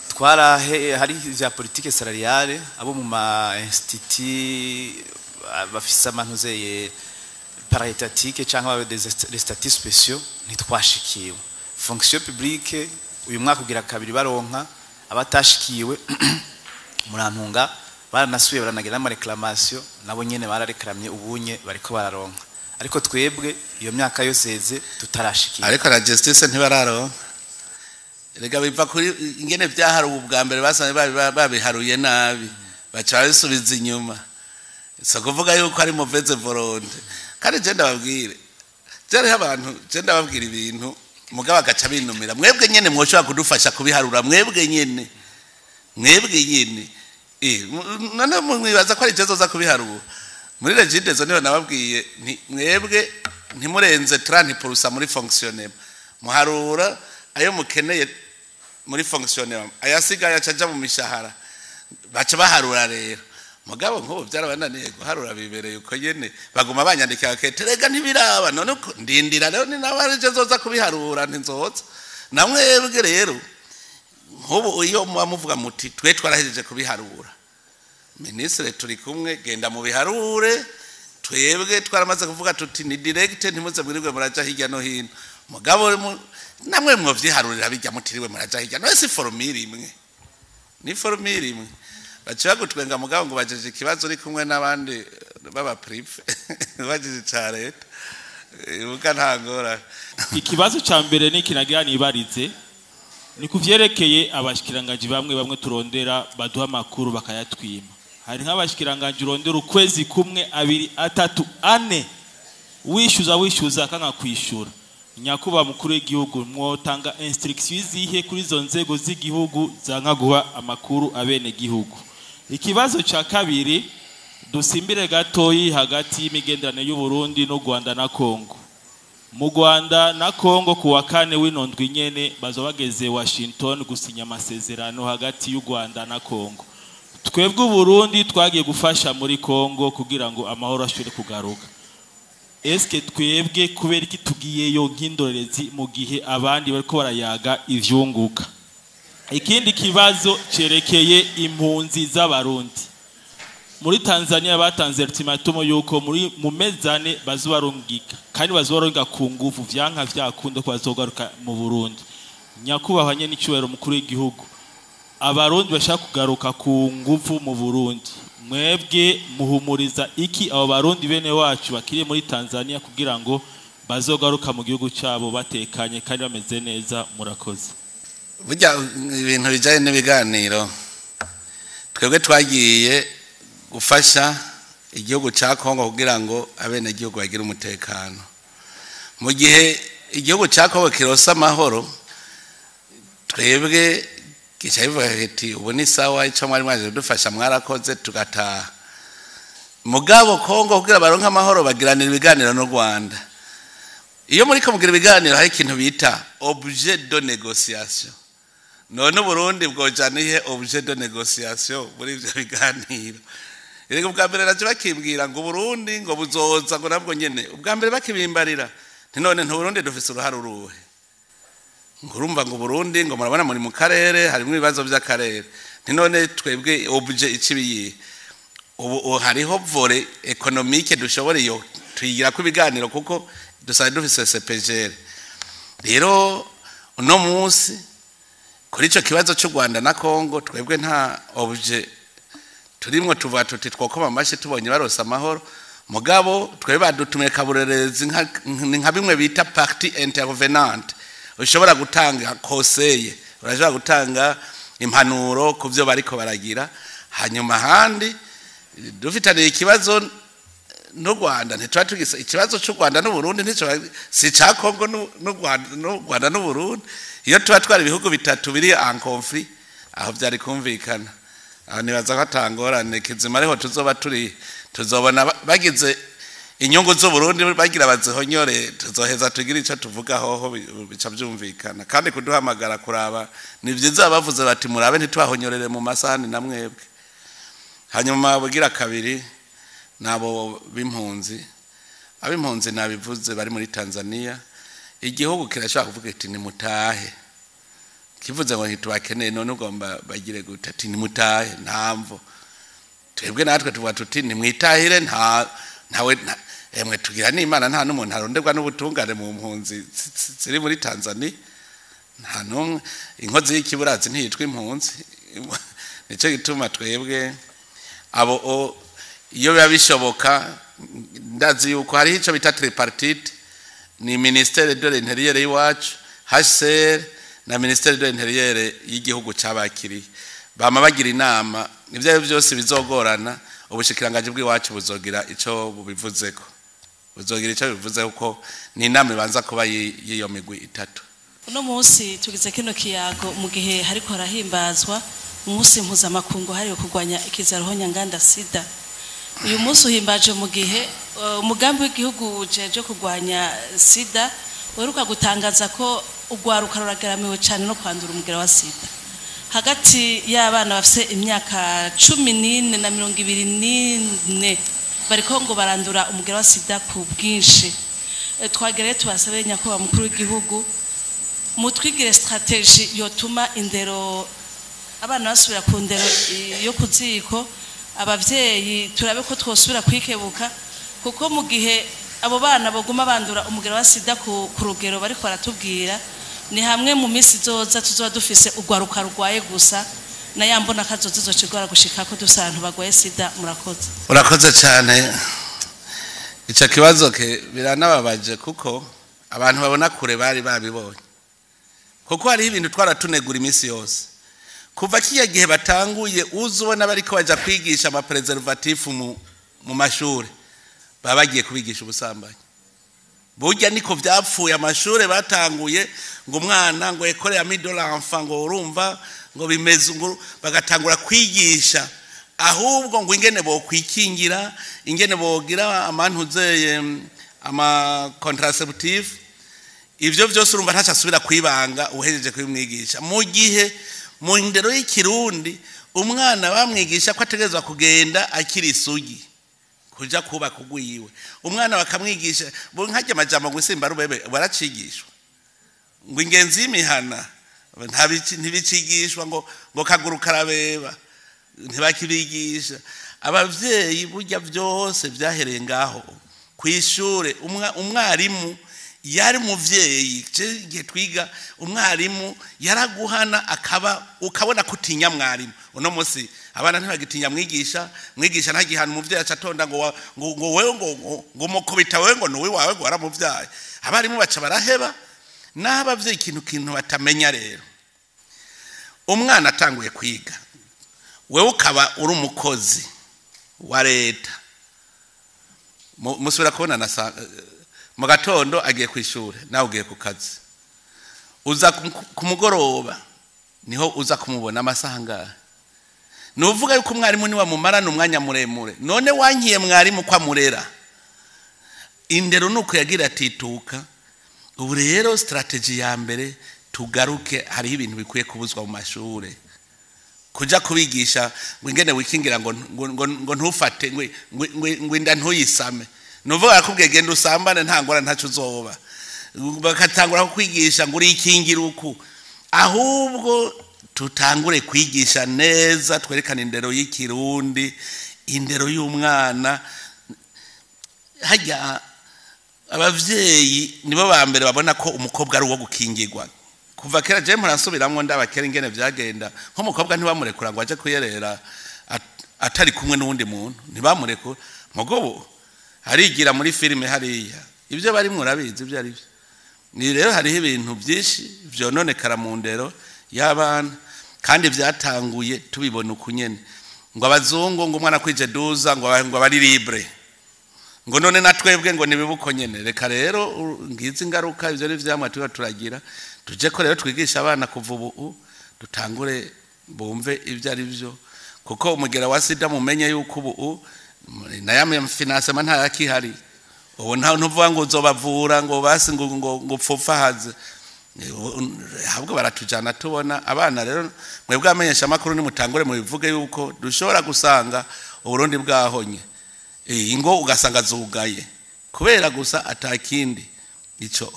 Twarahe hari vya politique salariale, abo mu ma institut bafise amantuzeye paraétatique cyangwa des statuts spéciaux ntitwashikiwe. Fonction publique uyu mwaka ugira kabiri baronka, abatashikiwe murantunga baranasuye baranagira ama réclamation, nabo nyene barareklamye, ubunye bariko bararonka, ariko twebwe iyo myaka yose heze tutarashikiwe. Ariko na justice ntibararonka. Rega biva kuri ingene vyaharuwe ubwa mbere, basanze babiharuye nabi, baca babisubiza inyuma. Si kuvuga yuko ari mauvaise volonté. Kandi je ndababwire, je hariho abantu, je ndababwira ibintu mugabo agaca binumira. Mwebwe nyene mwoshobora kudufasha kubiharura, mwebwe nyene, mwebwe nyene. None mwibaza ko ari je zoza kubiharura muri Regideso? Niho nababwiye nti mwebwe ntimurenze 30% muri fonctionnement, muharura ayo mukeneye muri fonctionnement, ayasigaye acaja mu mishahara. Baca baharura rero. Mugabo nk'ubu byarabananiye guharura, bibereye uko nyene, baguma banyandikira kete: "Rega ntibiraba." None uko ndindira rero ni nawe ari je zoza kubiharura, ntinzoza na mwebwe. Rero nk'ubu iyo muba muvuga muti twe twarahejeje kubiharura, minisitiri turi kumwe, genda mu biharure. Twebwe twaramaze kuvuga tuti ni direct, ntimuze mwirirwe muraja hirya no hino. Mugabo namwe mwovyiharurira bijya mutiriwe muraja hirya no, si formule imwe, ni formule imwe. Baca bagutwenga. Mugabo ngo bajeje ikibazo uri kumwe n'abandi b'aba privé, bajeje ca leta, ubuga nta ngorane. Ikibazo ca mbere ni kinagira nibarize, ni kuvyerekeye abashikiranganji bamwe bamwe turondera baduha amakuru bakayatwima. Hari nk'abashikiranganji urondera ukwezi kumwe, abiri, atatu, ane, wishyuza wishyuza akanga kwishura. Nyakubahwa mukuru w'igihugu, mwotanga instruction izihe kuri izo nzego z'igihugu zanka guha amakuru abene gihugu? Ikibazo ca kabiri, dusimbire gatoyi hagati y'imigenderanire y'u Burundi n'u Rwanda na Congo. Mu Rwanda na Kongo ku wa kane w'inondwi nyene bazoba bageze Washington gusinya amasezerano hagati y'u Rwanda na Kongo. Twebwe Burundi twagiye gufasha muri Kongo kugira ngo amahoro ashobore kugaruka. Eske twebwe kubera iki tugiyeyo nk'indorerezi mu gihe abandi bariko barayaga ivyunguka? Ikindi kibazo cerekeye impunzi z'Abarundi. Muri Tanzania batanze ultimatum yuko muri mu mezane bazobarungika, kandi bazobarunga ku nguvu, vyanka vyakunda ko bazogaruka mu Burundi. Nyakubahwa nyenicubahiro mukuru w'igihugu, Abarundi bashaka kugaruka ku nguvu mu Burundi, mwebwe muhumuriza iki abo Barundi bene wacu bakiri muri Tanzania kugira ngo bazogaruka mu gihugu cyabo batekanye kandi bameze neza? Murakoze. Burya ibintu bijyanye n'ibiganiro, twebwe twagiye gufasha igihugu cya Kongo kugira ngo abenegihugu bagire umutekano. Mu gihe igihugu cya Kongo kirosa amahoro, twebwe gica bivuga kiti ubu ni sawa, icyo mwari mwaje kudufasha mwarakoze, tugataha. Mugabo Kongo kugira baronke amahoro bagiranira ibiganiro n'u Rwanda. Iyo muriko mugira ibiganiro hari ikintu bita objet de négociation. None Burundi bwojana ihe objet de négociation muri ivyo biganiro? Erega ubwa mbere naje bakimbwira ngo Burundi ngo buzoza, ngo nabwo nyene ubwa mbere bakibimbarira nti none nti Burundi dufise uruhare uruhe? Ngo urumva ngo Burundi ngo murabona muri mu karere harimo ibibazo by'akarere. Nti none twebwe objet ikibiye? Ubu hariho volet économique dushobora iyo tuyigira ko ibiganiro kuko dusanzwe dufise CEPGL. Rero uno munsi kuri ico kibazo cy'u Rwanda na Kongo twebwe nta objet turimwo, tuvuga tuti twokoma amashyi tubonye barose amahoro. Mugabo twebwe badutumiye kaburerezi nka bimwe bita partie intervenante, ushobora gutanga conseil, urashobora gutanga impanuro ku byo bariko baragira. Hanyuma ahandi dufitaniye ikibazo n'u Rwanda, ntituba tugise ikibazo cy'u Rwanda n'u Burundi, ntico si ca Kongo n'u Rwanda n'u Burundi. Iyo tuba twari ibihugu bitatu biri en conflit, aho byari kumvikana. Aho nibaza ko atangorane kizima ariho tuzoba turi, tuzobona bagize inyungu z'u Burundi bagira bazihonyore, tuzoheza tugira ico tuvuga hoho bica byumvikana. Kandi kuduhamagara kuraba ni byiza, bavuze bati murabe ntitwahonyorere mu masahani na mwebwe. Hanyuma bugira kabiri nabo b'impunzi, ab'impunzi nabivuze bari muri Tanzania, igihugu kirashobora kuvuga iti nimutahe, kivuze ngo ntitubakeneye, none ugomba bagire gute? Ati nimutahe, ntamvo. Twebwe natwe tuvuga tuti nimwitahire, nta ntawe emwe tugira n'Imana, nta n'umuntu aronderwa n'ubutungane mu mpunzi ziri muri Tanzania, nta n'umwe. Inkozi y'ikiburazi ntiyitwa impunzi. Nico gituma twebwe abo iyo biba bishoboka, ndazi yuko hariho ico bita tripartite, ni ministère de l'intérieur y'iwacu, HCR na ministère de l'intérieur y'igihugu cabakiriye, bama bagira inama. Ivyo ari byose bizogorana, ubushikiranganji bw'iwacu buzogira ico bubivuzeko, buzogira ico bivuze kuko ni inama ibanza kuba y'iyo migwi itatu. Uno munsi tugize kino kiyago mu gihe hariko harahimbazwa umunsi mpuzamakungu hariwe kurwanya ikiza ruhonyanganda sida. Uyu munsi uhimbaje mu gihe umugambi w'igihugu ujejwe kurwanya sida uheruka gutangaza ko urwaruka ruragaramiwe cyane no kwandura umugera wa sida. Hagati y'abana bafise imyaka 14 na 24 bariko ngo barandura umugera wa sida ku bwinshi. Twagereye tubasabe nyakubahwa mukuru w'igihugu mutwigire stratégie yotuma indero abana basubira ku ndero yo kuziko, abavyeyi turabe ko twosubira kwikebuka, kuko mu gihe abo bana boguma bandura umugera wa sida ku rugero bariko baratubwira, ni hamwe mu minsi izoza tuzoba dufise urwaruka rurwaye gusa, na ya mbona kazoza izocigora gushika ko dufise abantu bagwaye sida. Murakoze. Urakoze cyane. Ico kibazo ke biranababaje kuko abantu babona kure bari babibonye, kuko hariho ibintu twaratunegura iminsi yose kuva kiya gihe batanguye. Uzubona bariko baja kwigisha ama préservatif mu mashure, baba bagiye kubigisha ubusambanyi. Burya niko vyapfuye, amashure batanguye ngo umwana ngo école ya middle enfant, ngo urumva ngo bimeze ngo bagatangura kwigisha ahubwo ngo ingene bokwikingira, ingene bogira amantuzeye ama contraceptif. Ivyo vyose urumva ntaco asubira kwibanga uhejeje kubimwigisha. Mu gihe mu ndero y'ikirundi umwana bamwigisha ko ategerezwa kugenda akiri isugi kuja kubaka ugwiwe, umwana bakamwigisha nkajya amajambo ngo isimba rubebe baracigishwa, ngo ingenzi y'imihana ntibicigishwa, ngo kaguru karabeba ntibakibigisha. Abavyeyi burya byose byahereye ngaho kwishure. Umwarimu yari muvyeyi, igihe twiga umwarimu yaraguhana akaba ukabona kutinya mwarimu. Uno munsi abana ntibagitinya mwigisha, mwigisha ntagihana umuvyeyi, acatonda ngo ngo wewe ngo mukubita wewe ngo nuwe wawe ngo waramuvyaye. Abarimu baca baraheba n'abavyeyi ikintu batamenya. Rero umwana atanguye kwiga, wewe ukaba uri umukozi wa leta, musubira kubona na mu gatondo agiye ku ishure, nawe ugiye ku kazi, uza ku mugoroba niho uza kumubona amasaha angahe? Nuvuga yuko umwarimu niwe mumarana umwanya muremure. None wankiye mwarimu ko amurera? Indero nuko yagira atituka. Ubu rero strategy ya mbere, tugaruke, hariho ibintu bikwiye kubuzwa mu mashure, kuja kubigisha ngo ingene wikingira, ngo ntufate ngo inda ntuyisame. Nuvuga yakubwiye genda usambane nta ngora ntaco uzoba, bakatangura kukwigisha ngo urikingira uku. Ahubwo tutangure kwigisha neza, twerekane indero y'ikirundi, indero y'umwana. Hajya abavyeyi nibo ba mbere babona ko umukobwa ari uwo gukingirwa kuva kera. Je murasubiramwo ndabakera ingene vyagenda, nk'umukobwa ntibamurekura ngo aje kuyerera atari kumwe n'uwundi muntu, ntibamurekura. Mugobo harigira muri filime hariya ibyo barimwo urabizi ibyo ari byo. Ni rero hariho ibintu byinshi vyononekara mu ndero y'abana, kandi vyatanguye tubibona ukunyene, ngo abazungu ngo umwana kwije 12 ngo abari libre, ngo none natwebwe ngo nibibuko nyene. Reka rero ngizi ingaruka ivyo ni vyamwa tuba turagira. Tuje ko rero twigisha abana kuva ubu, dutangure bumve ivyo ari byo, kuko umugera wa sida mumenye yuko ubu naya financement ntayakihari. Ubu nta ntuvuga ngo uzobavura ngo basi ngo pfupfahaze, ahubwo baratujana tubona abana. Rero mwebwe amenyesha amakuru nimutangure mubivuge yuko dushobora gusanga Uburundi bwahonye, ingo ugasanga zugaye kubera gusa atakindi ico.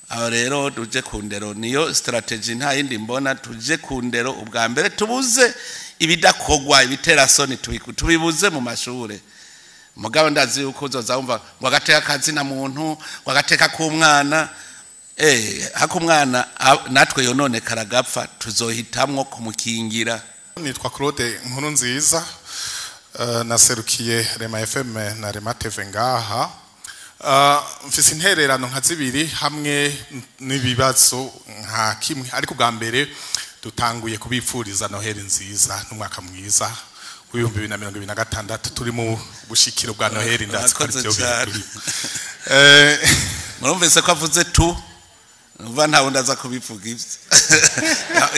Aho rero tuje ku ndero, niyo strategy, nta yindi mbona. Tuje ku ndero ubwa mbere, tubuze ibidakogwa, ibitera soni tubibuze mu mashure. Mugabo ndazi yuko uzoza wumva ngo agateka kazina muntu, ngo agateka k'umwana, hako umwana natwe yonone karagapfa, tuzohitamwo kumukingira. Nitwa Claude Nkurunziza, naserukiye Rema FM na Rema TV ngaha. Mfise intererano nka zibiri hamwe n'ibibazo nka kimwe, ariko bwa mbere dutanguye kubipfuriza Noheli nziza n'umwaka mwiza w'2026. Turi mu bushikiro bwa Noheli, ndazi ko arivyo biri. Murumvise ko avuze tu uva nta wundi aza kubivuga ivyo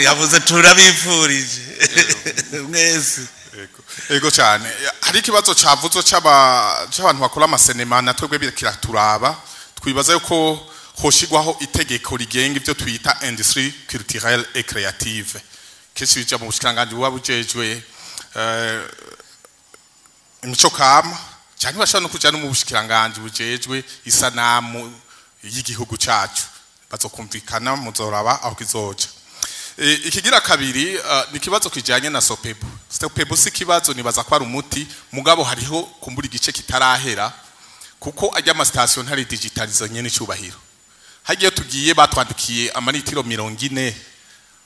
yavuze, turabipfurije mwese. Ego cyane. Hari ikibazo cavuzwe c'abantu bakora amasenema, na twebwe kiraturaba. Twibaza yuko hoshigwaho itegeko rigenga ivyo twita industrie culturelle et créative, kenshi bija mu bushikiranganji buba bujejwe imico kama, canke bashobora no kuja no mu bushikiranganji bujejwe isanamu y'igihugu cacu. Bazokumvikana, muzoraba aho kizoja. Ikigira kabiri ni kibazo kijanye na Sopebu. Sopebu si kibazo, nibaza ko ari umuti, mugabo hariho kumbura igice kitarahera, kuko ajya ama station ntari digitalize nyene icubahiro. Hagiye tugiye batwandikiye amaritiro 40,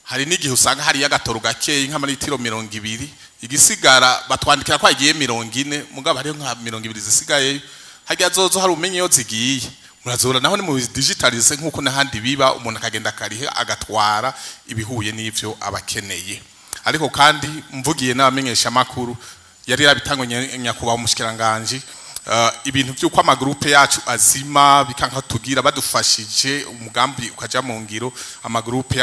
hari n'igihe usanga hari agatoro gakeye nk'amaritiro 20, igisigara batwandikira ko agiye 40, mugabo hariho nka 20 zisigaye. Hagiye azozo hari umenye yo zigiye, murazora naho ni mu digitalize nkuko nahandi biba, umuntu akagenda karihe agatwara ibihuye n'ivyo abakeneye. Ariko kandi mvugiye n'abamenyesha makuru yari yarabitangwe nyakubaho umushikiranganje, ibintu by'uko amagroupe yacu azima bikanka tugira badufashije umugambi ukaja mu ngiro, amagroupe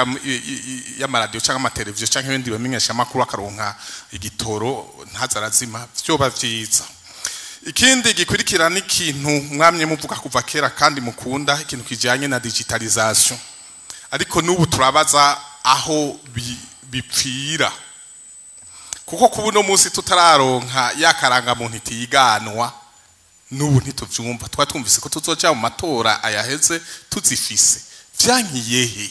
y'amaradio cyangwa amateleviziyo cyangwa ibindi bamenyesha makuru akaronka igitoro ntazarazima, vyoba vyiza. Ikindi gikurikira ni ikintu mwamye muvuga kuva kera kandi mukunda, ikintu kijanye na digitalisation, ariko n'ubu turabaza aho bipfira, kuko kuba uno munsi tutararonka ya karangamuntu itiganwa, n'ubu ntituvyumva. Twari twumvise ko tuzoja mu matora ayaheze tuzifise, vyankiyehe?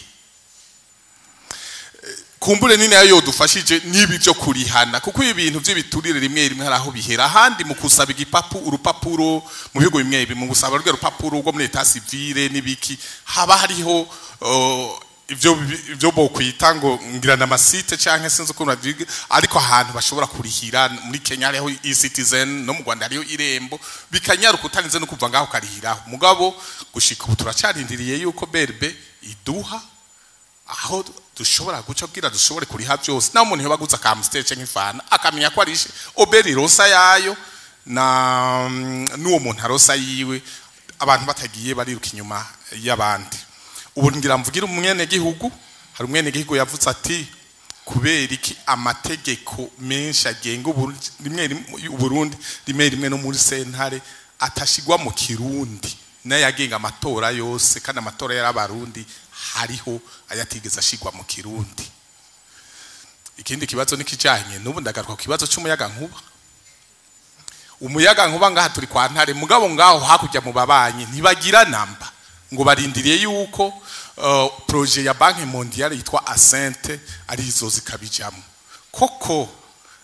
Kumbure nini yayo yodufashije nibi byo kurihana, kuko ibi bintu by'ibiturire rimwe rimwe hari aho bihera, ahandi mu kusaba igipapu urupapuro mu bihugu bimwe bimwe, mu gusaba rwe rupapuro rwo muri état civil n'ibiki, haba hariho ivyo bokwita ngo ngira na masite canke sinzi ukuntu babivuga, ariko ahantu bashobora kurihira. Muri Kenya hariho e-Citizen, no mu Rwanda hariho Irembo, bikanyaruka utarinze no kuva ngaho ukarihiraho. Mugabo gushika ubu turacarindiriye yuko BRB iduha aho dushobora guca kugira dushobore kuriha byose, naho umuntu yobaguza ka Amstel canke Ifanta akamenya ko arishe OBR irosa yayo na n'uwo muntu arosa yiwe, abantu batagiye bariruka inyuma y'abandi. Ubu ngira mvugira umwene gihugu, hari umwene gihugu yavuze ati kubera iki amategeko menshi agenga Uburundi rimwe rimwe, Uburundi rimwe rimwe no muri sentare atashigwa mu Kirundi, n'ayagenga amatora yose, kandi amatora y'abarundi hariho ayatigeze ashigwa mu Kirundi. Ikindi kibazo nikijanye n'ubu, ndagaruka ku kibazo c'umuyaga nkuba. Umuyaga nkuba ngaha turi kwa Ntare, mugabo ngaho hakurya mu babanyi ntibagira namba, ngo barindiriye yuko projet ya Banque Mondiale yitwa Ascent ari izo zikabijamo. Koko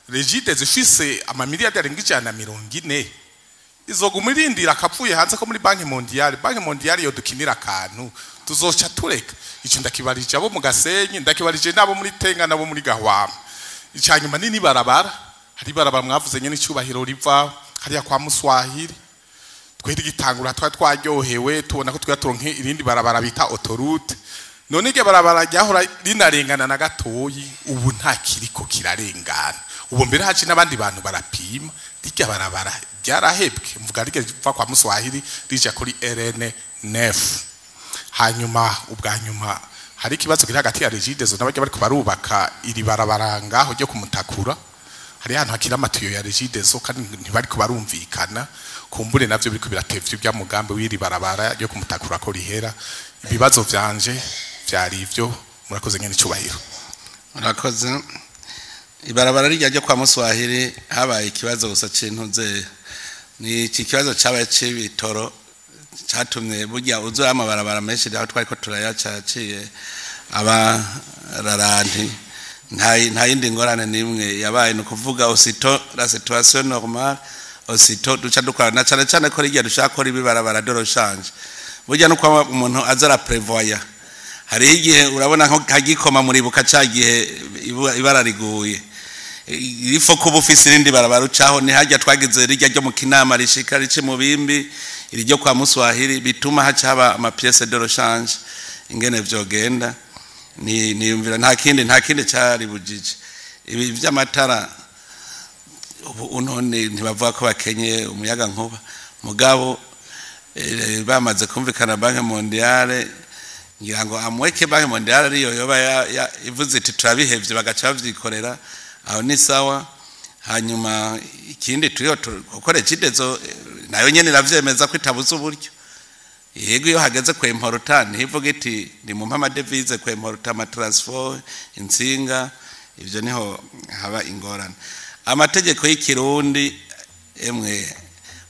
Regideso ifise amamiliyari arenga 140, izoguma irindira akapfuye hanze ko muri Banque Mondiale? Banque Mondiale yo dukinira akantu tuzoca tureka. Ico ndakibarije abo mu Gasenyi, ndakibarije nabo muri Tenga, nabo muri Gahwama. Icanyuma nini barabara, hari barabara mwavuze nyene icubahiro riva hariya kwa Muswahili. Twari gitangura twari twaryohewe, tubona ko twaturonke irindi barabara bita autoroute. None iryo barabara ryahora rinarengana na gatoyi, ubu nta kiriko kirarengana. Ubu mbere haci n'abandi bantu barapima, rirya barabara ryarahebwe, mvuga rirya riva kwa Muswahili rija kuri RN 9. Hanyuma ubwa nyuma, hari ikibazo kiri hagati ya Regideso n'abarya bariko barubaka iri barabara ngaho ryo kumutakura. Hari ahantu hakiri amatiyo ya Regideso kandi ntibariko barumvikana. Kumbure navyo biriko biratevya ibya mugambi w'iri barabara ryo kumutakura ko rihera. Ibibazo vyanje vyari ivyo, murakoze nyene icubahiro. Murakoze. Ibarabara rijya ryo kwa Muswahili habaye ikibazo gusa c'intuze, ni iki kibazo cabaye c'ibitoro catumye burya uzura amabarabara menshi aho twari ko turayaca yaciye aba raranti. Nta yindi ngorane n'imwe yabaye, ni ukuvuga aussitôt la situation normale, aussitôt duca dukora, na cane cane ko rijya dushaka ko ribibarabara de rechange. Burya nuko umuntu aza araprevoya, hariho igihe urabona nko kagikoma muribuka ca gihe ibara riguye, ifo kuba ufise irindi barabara ucaho. Ni harya twagize rijya ryo mu Kinama rishika rice mu Bimbi, iri ryo kwa Muswahili, bituma haca haba ama pièces de rechange. Ingene vyogenda ni niyumvira nta kindi cari bujije. Ibi vy'amatara ubu none ntibavuga ko bakenye umuyaga nkuba, mugabo bamaze kumvikana Banque Mondiale, ngira ngo amweke Banque Mondiale ariyo yoba ivuze iti turabihevye, bagaca bavyikorera, aho ni sawa. Hanyuma ikindi turiho kuko Regideso nayo nyene iravyemeza ko itabuze uburyo. Yego, iyo hageze kwemporuta ntivuga iti ni mu ama devises, kwemporuta ama transfo, intsinga, ivyo niho haba ingorane. Amategeko y'Ikirundi, emwe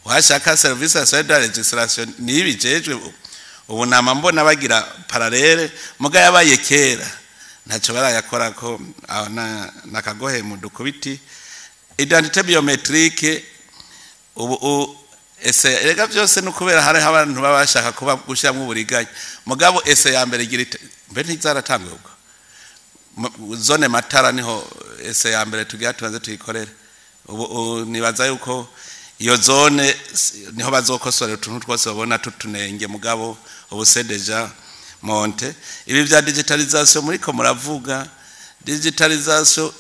washaka service national de législation nibijejwe. Ubu nama mbona bagira parallèle, muga yabaye kera ntacyo barayakora ko aho na nakagohe mu dukubiti. Identité biométrique ubu ese erega byose no kubera hari abantu baba bashaka kuba gushyiramo uburiganya, mugabo essai ya mbere igira mbere ntizaratangwe ubwo zone Matara niho essai ya mbere tugira tubanze tuyikorere. Ubu nibaza yuko iyo zone niho bazokosorera utuntu twose babona tutunenge, mugabo ubu c'est déjà monté. Ibi bya digitalisation muriko muravuga, digitalisation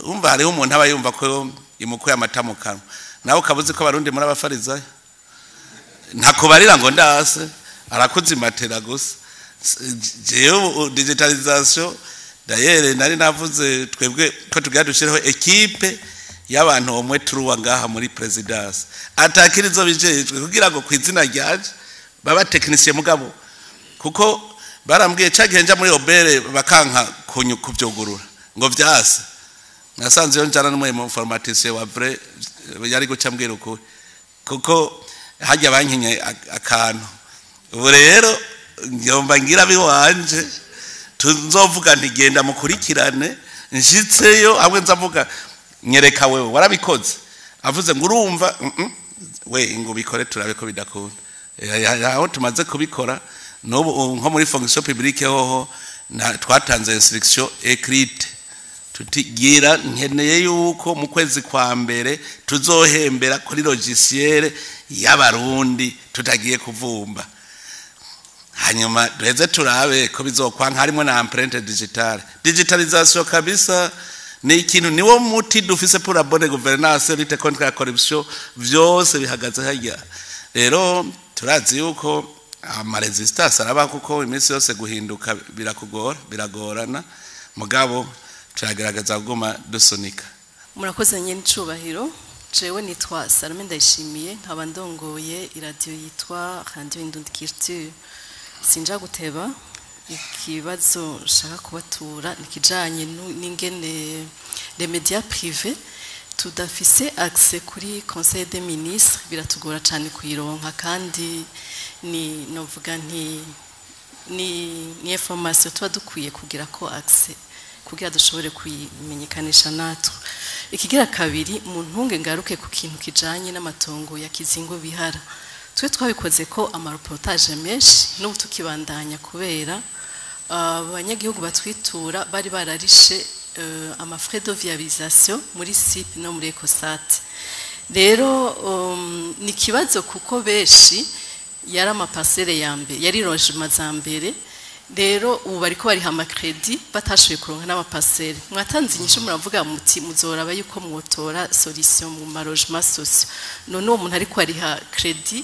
umva hariho umuntu aba yumva ko imukuye amata mu kanwa, nawe ukabuzi ko Abarundi muri abafarizayo, ntakubarira ngo ndase arakuzimatera gusa. Jewe digitalisation, d'ailleurs nari navuze twebwe ko tugira dushireho équipe. y'abantu omwe turuwa ngaha muri présidence atakirizo bijejwe kugira ngo kwizina ryaje baba technicien. Mugabo kuko barambwiye cagihe nja muri OBR bakanka kuvyugurura ngo vyase, nasanze yo njana n'umu informaticien wa vrai yari guca mbwira ukuri, kuko hajya bankinye akantu. Ubu rero ngomba ngira biwanje tuzovuga nti genda mukurikirane. Nshitseyo hamwe nzavuga nyereka wewe warabikoze, avuze ngo urumva we ngo bikore turabe ko bidakunda. Aho tumaze kubikora n'ubu nko muri fonction publique hoho twatanze instruction écrite tuti gira nkeneye yuko mu kwezi kwa mbere tuzohembera kuri logiciel y'abarundi tutagiye kuvumba, hanyuma duheze turabe ko bizokwanka. Harimo na empreinte digitale, digitalisation kabisa ni ikintu, niwo muti dufise pour la bonne gouvernance, lutte contre la corruption, vyose bihagaze harya. Rero turazi yuko ama résistance araba, kuko iminsi yose guhinduka birakugora, biragorana, mugabo turagerageza kuguma dusunika. Murakoze nyene icubahiro. Jewe nitwa Salome Ndayishimiye, nkaba ndongoye iradiyo yitwa Radio Indundi Culture. Sinja guteba, ikibazo nshaka kubatura nikijanye n'ingene les médias privés tudafise accès kuri conseil des ministres. Biratugora cyane kuyironka, kandi ni novuga nti ni information tuba dukwiye kugira ko accès kugira dushobore kuyimenyekanisha natwe. Ikigira kabiri, mu ntunge ngaruke ku kintu kijanye n'amatongo ya Kizingo Bihara. Twe twabikoze ko ama reportage menshi, n'ubu tukibandanya, kubera abanyagihugu batwitura bari bararishe ama frais de viabilisation muri SIP no muri Ecosat. Rero ni kibazo kuko benshi yari ama parcelles ya mbere, yari logement za mbere. Rero ubu bariko bariha ama crédit batashoboye kuronka n'ama parcelles. Mwatanze inyishu, muravuga muti muzoraba yuko mwotora solution mu ma logements sociaux. None uwo muntu ariko ariha crédit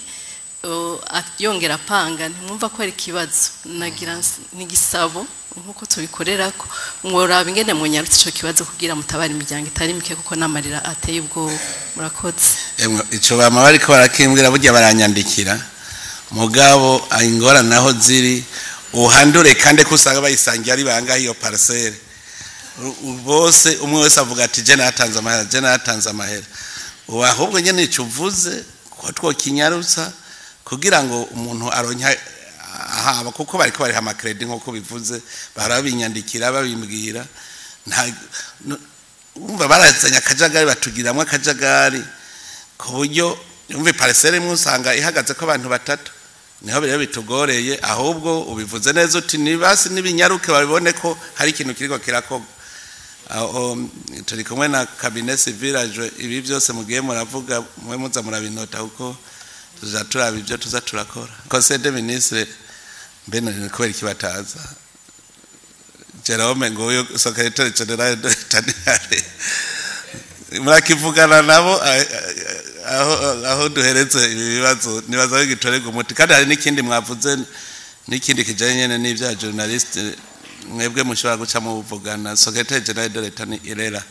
yongera apanga, ntimwumva ko ari ikibazo? Nagira n'igisabo nkuko tubikorerako, mworaba ingene munyarutse ico kibazo kugira mutabara imiryango itari mike, kuko n'amarira ateye ubwoba. Murakoze. Emwe, ico bama bariko barakimbwira, burya baranyandikira, mugabo ingorane naho ziri uhandure, kandi ko usanga bayisangiye ari bangahe iyo parcelle. Bose umwe wese avuga ati je natanze amahera, je natanze amahera. Ubu ahubwo nyene ico uvuze ko twokinyarutsa kugira ngo umuntu aronke ahaba, kuko bariko bariha ama crédit nk'uko bivuze, barabinyandikira babimbwira. Nta umva barazanye akajagari, batugiramwo akajagari ku buryo umva parcelle imwe usanga ihagaze ko abantu batatu. Niho rero bitugoreye. Ahubwo ubivuze neza uti nibasi n'ibinyaruke babibone ko hari ikintu kiriko kirakorwa. Aho, turi kumwe na cabinet civil, ibi byose mugiye muravuga mwe muza murabinota, kuko tuza turaba ibyo tuza turakora. Conseil des ministres mbe none kubera iki bataza? Jerome nguyu secrétaire général de Tanihare, murakivugana nabo aho duheretse ibi bibazo, nibaza ko gitorerwa umuti. Kandi hari n'ikindi mwavuze, n'ikindi kijanye nyene n'ibya journaliste, mwebwe mushobora guca muvugana. Secrétaire général de l'État ni Irera.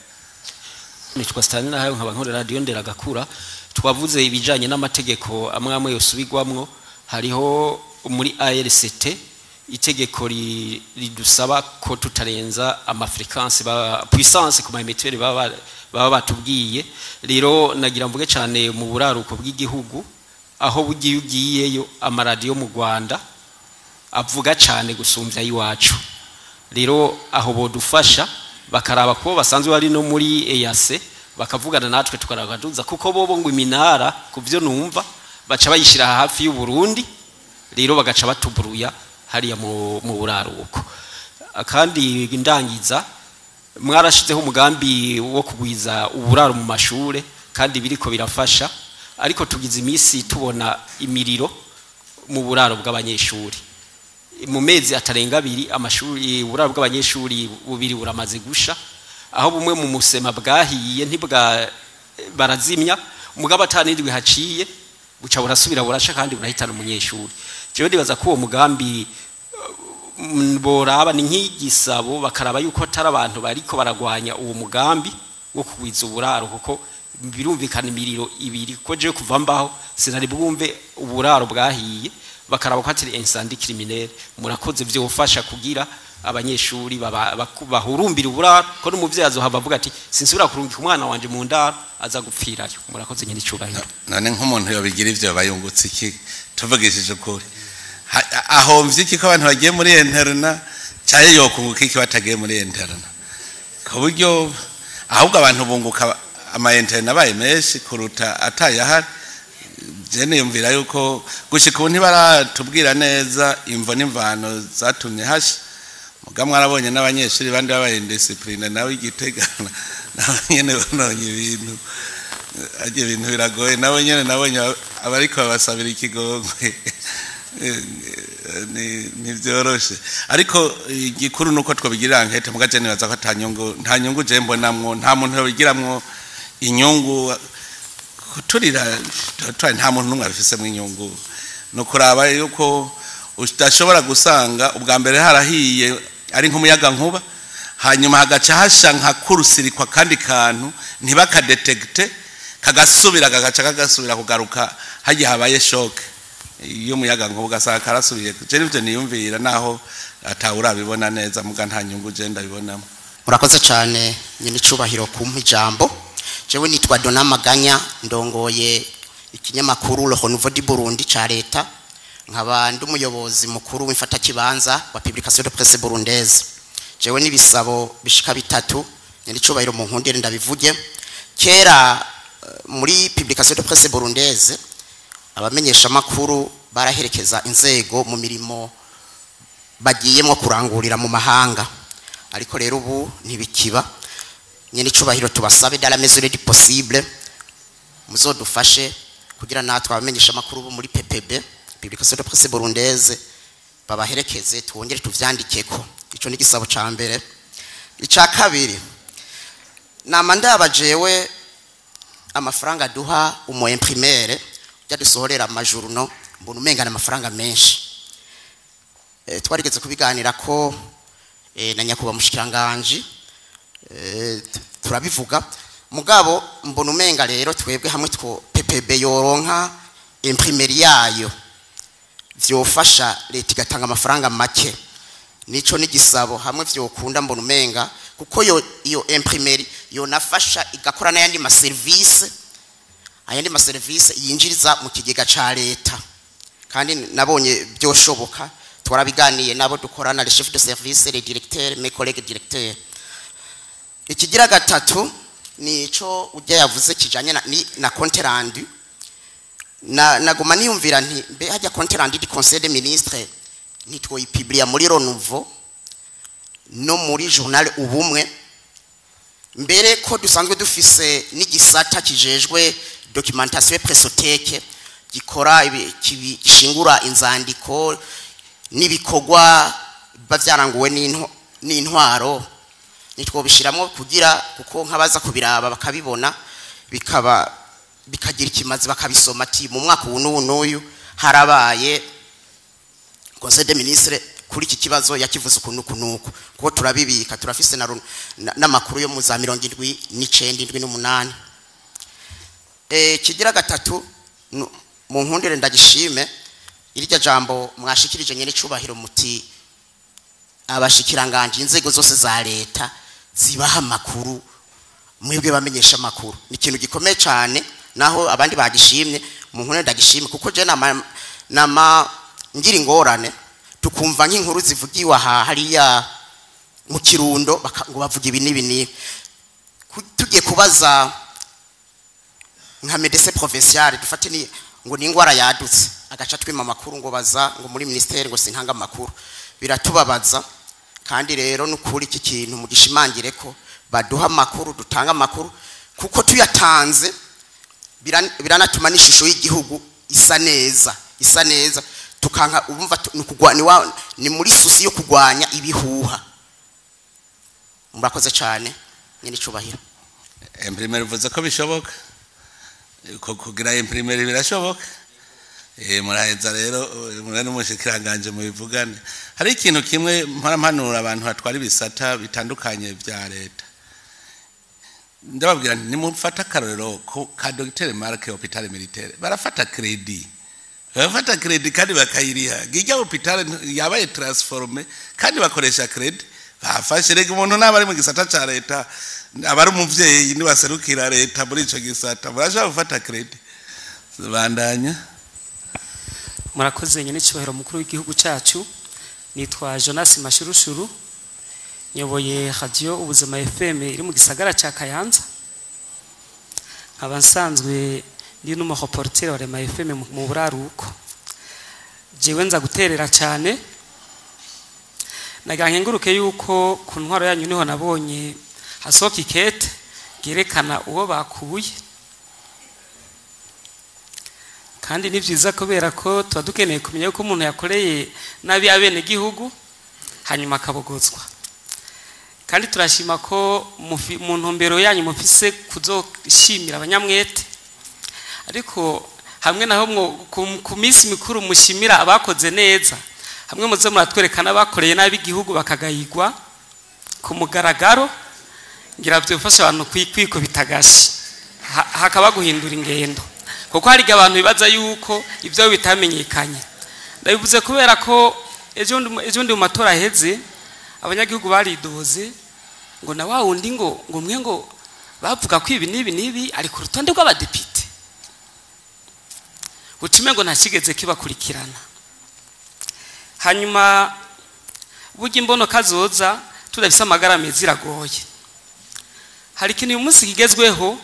Nitwa Stanley Nahayo, nkaba nkorera radiyo Nderagakura. Twavuze ibijanye n'amategeko amwe amwe yosubirwamwo. Hariho muri ARCT itegeko ridusaba ko tutarenza ama fréquences ba puissance ku ma émetteurs baba batubwiye. Rero nagira mvuge cyane mu buraruko bw'igihugu, aho bugiye ugiyeyo amaradiyo mu Rwanda avuga cyane gusumbya iwacu. Rero aho bodufasha bakaraba ko basanzwe bari no muri EAC, bakavugana natwe tukaragaduza, kuko bobo ngo iminara ku byo numva baca bayishira hafi y'u Burundi, rero bagaca batuburuya hariya mu buraruko. Kandi ndangiza, mwarashizeho umugambi wo kugwiza uburaro mu mashure, kandi biriko birafasha, ariko tugize iminsi tubona imiriro mu buraro bw'abanyeshuri. Mu mezi atarenga 2, amashuri, uburaro bw'abanyeshuri bubiri buramaze gusha, aho bumwe mu musema bwahiye ntibwa barazimya, mugabo atanindwi haciye buca burasubira burasha kandi burahitana umunyeshuri. Jewe ndibaza ko uwo mugambi boraba ni nk'igisabo, bakaraba yuko atari abantu bariko baragwanya uwo mugambi. wo kugwiza uburaro, kuko birumvikana imiriro ibiri ko je kuva mbaho sinari bwumve uburaro bwahiye, bakaraba ko atari incendie criminel. Murakoze, vyofasha kugira abanyeshuri bahurumbira uburaro, ko n'umuvyeyi azohava avuga ati sinsubira kurungika umwana wanje mu ndaro aza gupfirayo. Murakoze, nyine icubahiro. None nk'umuntu yobigira ivyo bayungutse iki? Tuvugishije ukuri, ahomvye iki ko abantu bagiye muri internat, caye yokunguka iki batagiye muri internat? Ku buryo ahubwo abantu bunguka ama internat abaye menshi kuruta atayahari. Je niyumvira yuko gushika ubu ntibaratubwira neza imvo n'imvano zatumye hasha. Muga mwarabonye n'abanyeshuri bandi babaye indiscipline nawe igitega nabo nyene bononye ibintu, ajye ibintu biragoye, nabo nyene nabonye abariko babasabira ikigongwe. Ntibyoroshe, ariko igikuru nuko twabigirira enquête. Muga je nibaza ko ata nyungu, nta nyungu je mbonamwo, nta muntu yobigiramwo inyungu. Kuturira twari nta muntu n'umwe abifisemwo inyungu. No kuraba yuko udashobora gusanga ubwa mbere harahiye ari nk'umuyaga nkuba, hanyuma hagaca hasha nka kurusirikwa kandi kantu ntibakadétecte, kagasubira kagaca kagasubira kugaruka hagiye habaye choc iyo umuyaga nkuba, ugasanga karasubiye. Je nivyo niyumvira, naho atawurabibona neza, muga nta nyungu je ndabibonamo. Murakoze cyane, nyine icubahiro, kumpa ijambo. Jewe nitwa Dona Maganya, ndongoye ikinyamakuru Le Renouveau du Burundi ca leta, nkaba ndi umuyobozi mukuru w'imfatakibanza wa Publication de Presse Burundaise. Jewe n'ibisabo bishika bitatu, nyine icubahiro, mu nkundire ndabivuge. Kera muri Publication de Presse Burundaise abamenyesha makuru baraherekeza inzego mu mirimo bagiyemwo kurangurira mu mahanga, ariko rero ubu ntibikiba. Nyene icubahiro, tubasabe dans la mesure du possible muzodufashe kugira natwe abamenyesha amakuru bo muri PPB, Publication de Presse Burundaise, babaherekeze, twongere tuvyandikeko. Ico ni igisabo ca mbere. Ica kabiri, nama ndaba jewe amafaranga duha umu imprimeur dusohorera amajournaux, mbona umenga amafaranga menshi. Twarigeze kubiganira ko na nyakubahwa mushikiranganji, turabivuga, mugabo mbona umenga rero twebwe hamwe two PPB yoronka imprimerie yayo vyofasha leta igatanga amafaranga make. Nico n'igisabo, hamwe vyokunda, mbona umenga kuko yo iyo imprimerie yonafasha igakora n'ayandi maservice, ayandi maservice yinjiriza mu kigega ca leta. Kandi nabonye byoshoboka, twarabiganiye nabo dukorana, les chefs de service, les directeurs, mes collègues directeurs. Ikigira gatatu nico ujya yavuze kijanye na compte rendu. Na naguma niyumvira nti mbe hajya compte rendu du conseil des ministres ntitwoyipublia muri Renouveau no muri journal Ubumwe? Mbere ko dusanzwe dufise n'igisata kijejwe documentation et pressothèque gikora gishingura inzandiko n'ibikorwa biba byaranguwe n'intwaro, nitwobishiramwo kugira kuko nk'abaza kubiraba bakabibona, bikaba bikagira ikimazi, bakabisoma ati mu mwaka ubu n'ubu n'uyu harabaye conseil des ministres kuri iki kibazo, yakivuze uku n'uku n'uku, kuko turabibika, turafise n'amakuru yo mu za 79, 78. Kigira gatatu, mu nkundire ndagishime irya jambo mwashikirije, nyene icubahiro, muti abashikiranganje, inzego zose za leta zibaha amakuru mwebwe bamenyesha amakuru. Ni ikintu gikomeye cyane, naho abandi bagishimye, mu nkundire ndagishime, kuko je nama ngira ingorane tukumva nk'inkuru zivugiwe aha hariya mu Kirundo, ngo bavuga ibi n'ibi n'ibi. Tugiye kubaza nka médecin provincial, dufate ni ngo ni ingwara yadutse, agaca twima amakuru ngo baza ngo muri ministère, ngo sintanga amakuru. Biratubabaza. Kandi rero nukuri iki kintu mugishimangire ko baduha amakuru, dutanga amakuru, kuko tuyatanze biranatuma n'ishusho y'igihugu isa neza, isa neza. Tukanka ubumva ni ukugwa- ni muri souci yo kugwanya ibihuha. Murakoze cyane, nyine icubahiro. Imprimerie uvuze ko bishoboka ko kugira imprimerie birashoboka. Muraheza rero mure n'umushikiranganje mubivugane. Hari ikintu kimwe mpora mpanura abantu batwara ibisata bitandukanye vya leta. Ndababwira nti nimufata akarorero ka Dr Mark, hôpital militaire barafata crédit, barafata crédit kandi bakayiriha. Gijya hôpital yabaye transformé kandi bakoresha crédit bafashe. Rega umuntu naba ari mu gisata ca leta, aba ari umuvyeyi, nibaserukira leta muri ico gisata, murashobora gufata crédit. Bandanya. Murakoze, nyene icyubahiro mukuru w'igihugu cyacu. Nitwa Jonas Mashurushuru, nyoboye Radio Ubuzima FM iri mu gisagara cya Kayanza, nkaba nsanzwe ndi n'umureporter wa Rema FM mu buraruko. Jewe nza guterera cyane, nagira nkenguruke yuko ku ntwaro yanyu niho nabonye hasohoka ikete ryerekana uwo bakuye, kandi ni byiza kubera ko tuba dukeneye kumenya ko umuntu yakoreye nabi abenegihugu hanyuma akabogozwa. Kandi turashima ko mu ntumbero yanyu mufise kuzoshimira abanyamwete, ariko hamwe naho ku minsi mikuru mushimira abakoze neza, hamwe muze muratwerekana abakoreye nabi igihugu bakagayigwa ku mugaragaro. Ngira byofasha abantu kwikubita agashi, hakaba guhindura ingendo, kuko hari igihe abantu bibaza yuko ibyo bitamenyekanye. Ndabivuze kubera ko ejo ndi mu matora aheze, abanyagihugu baridoze ngo na wa wundi ngo mwe ngo bavuga ko ibi n'ibi n'ibi ari ku rutonde rw'abadepite, utume ngo ntakigeze kibakurikirana. Hanyuma burya imbono kazoza tudafise amagara meza iragoye. Hari ikintu uyu munsi kigezweho.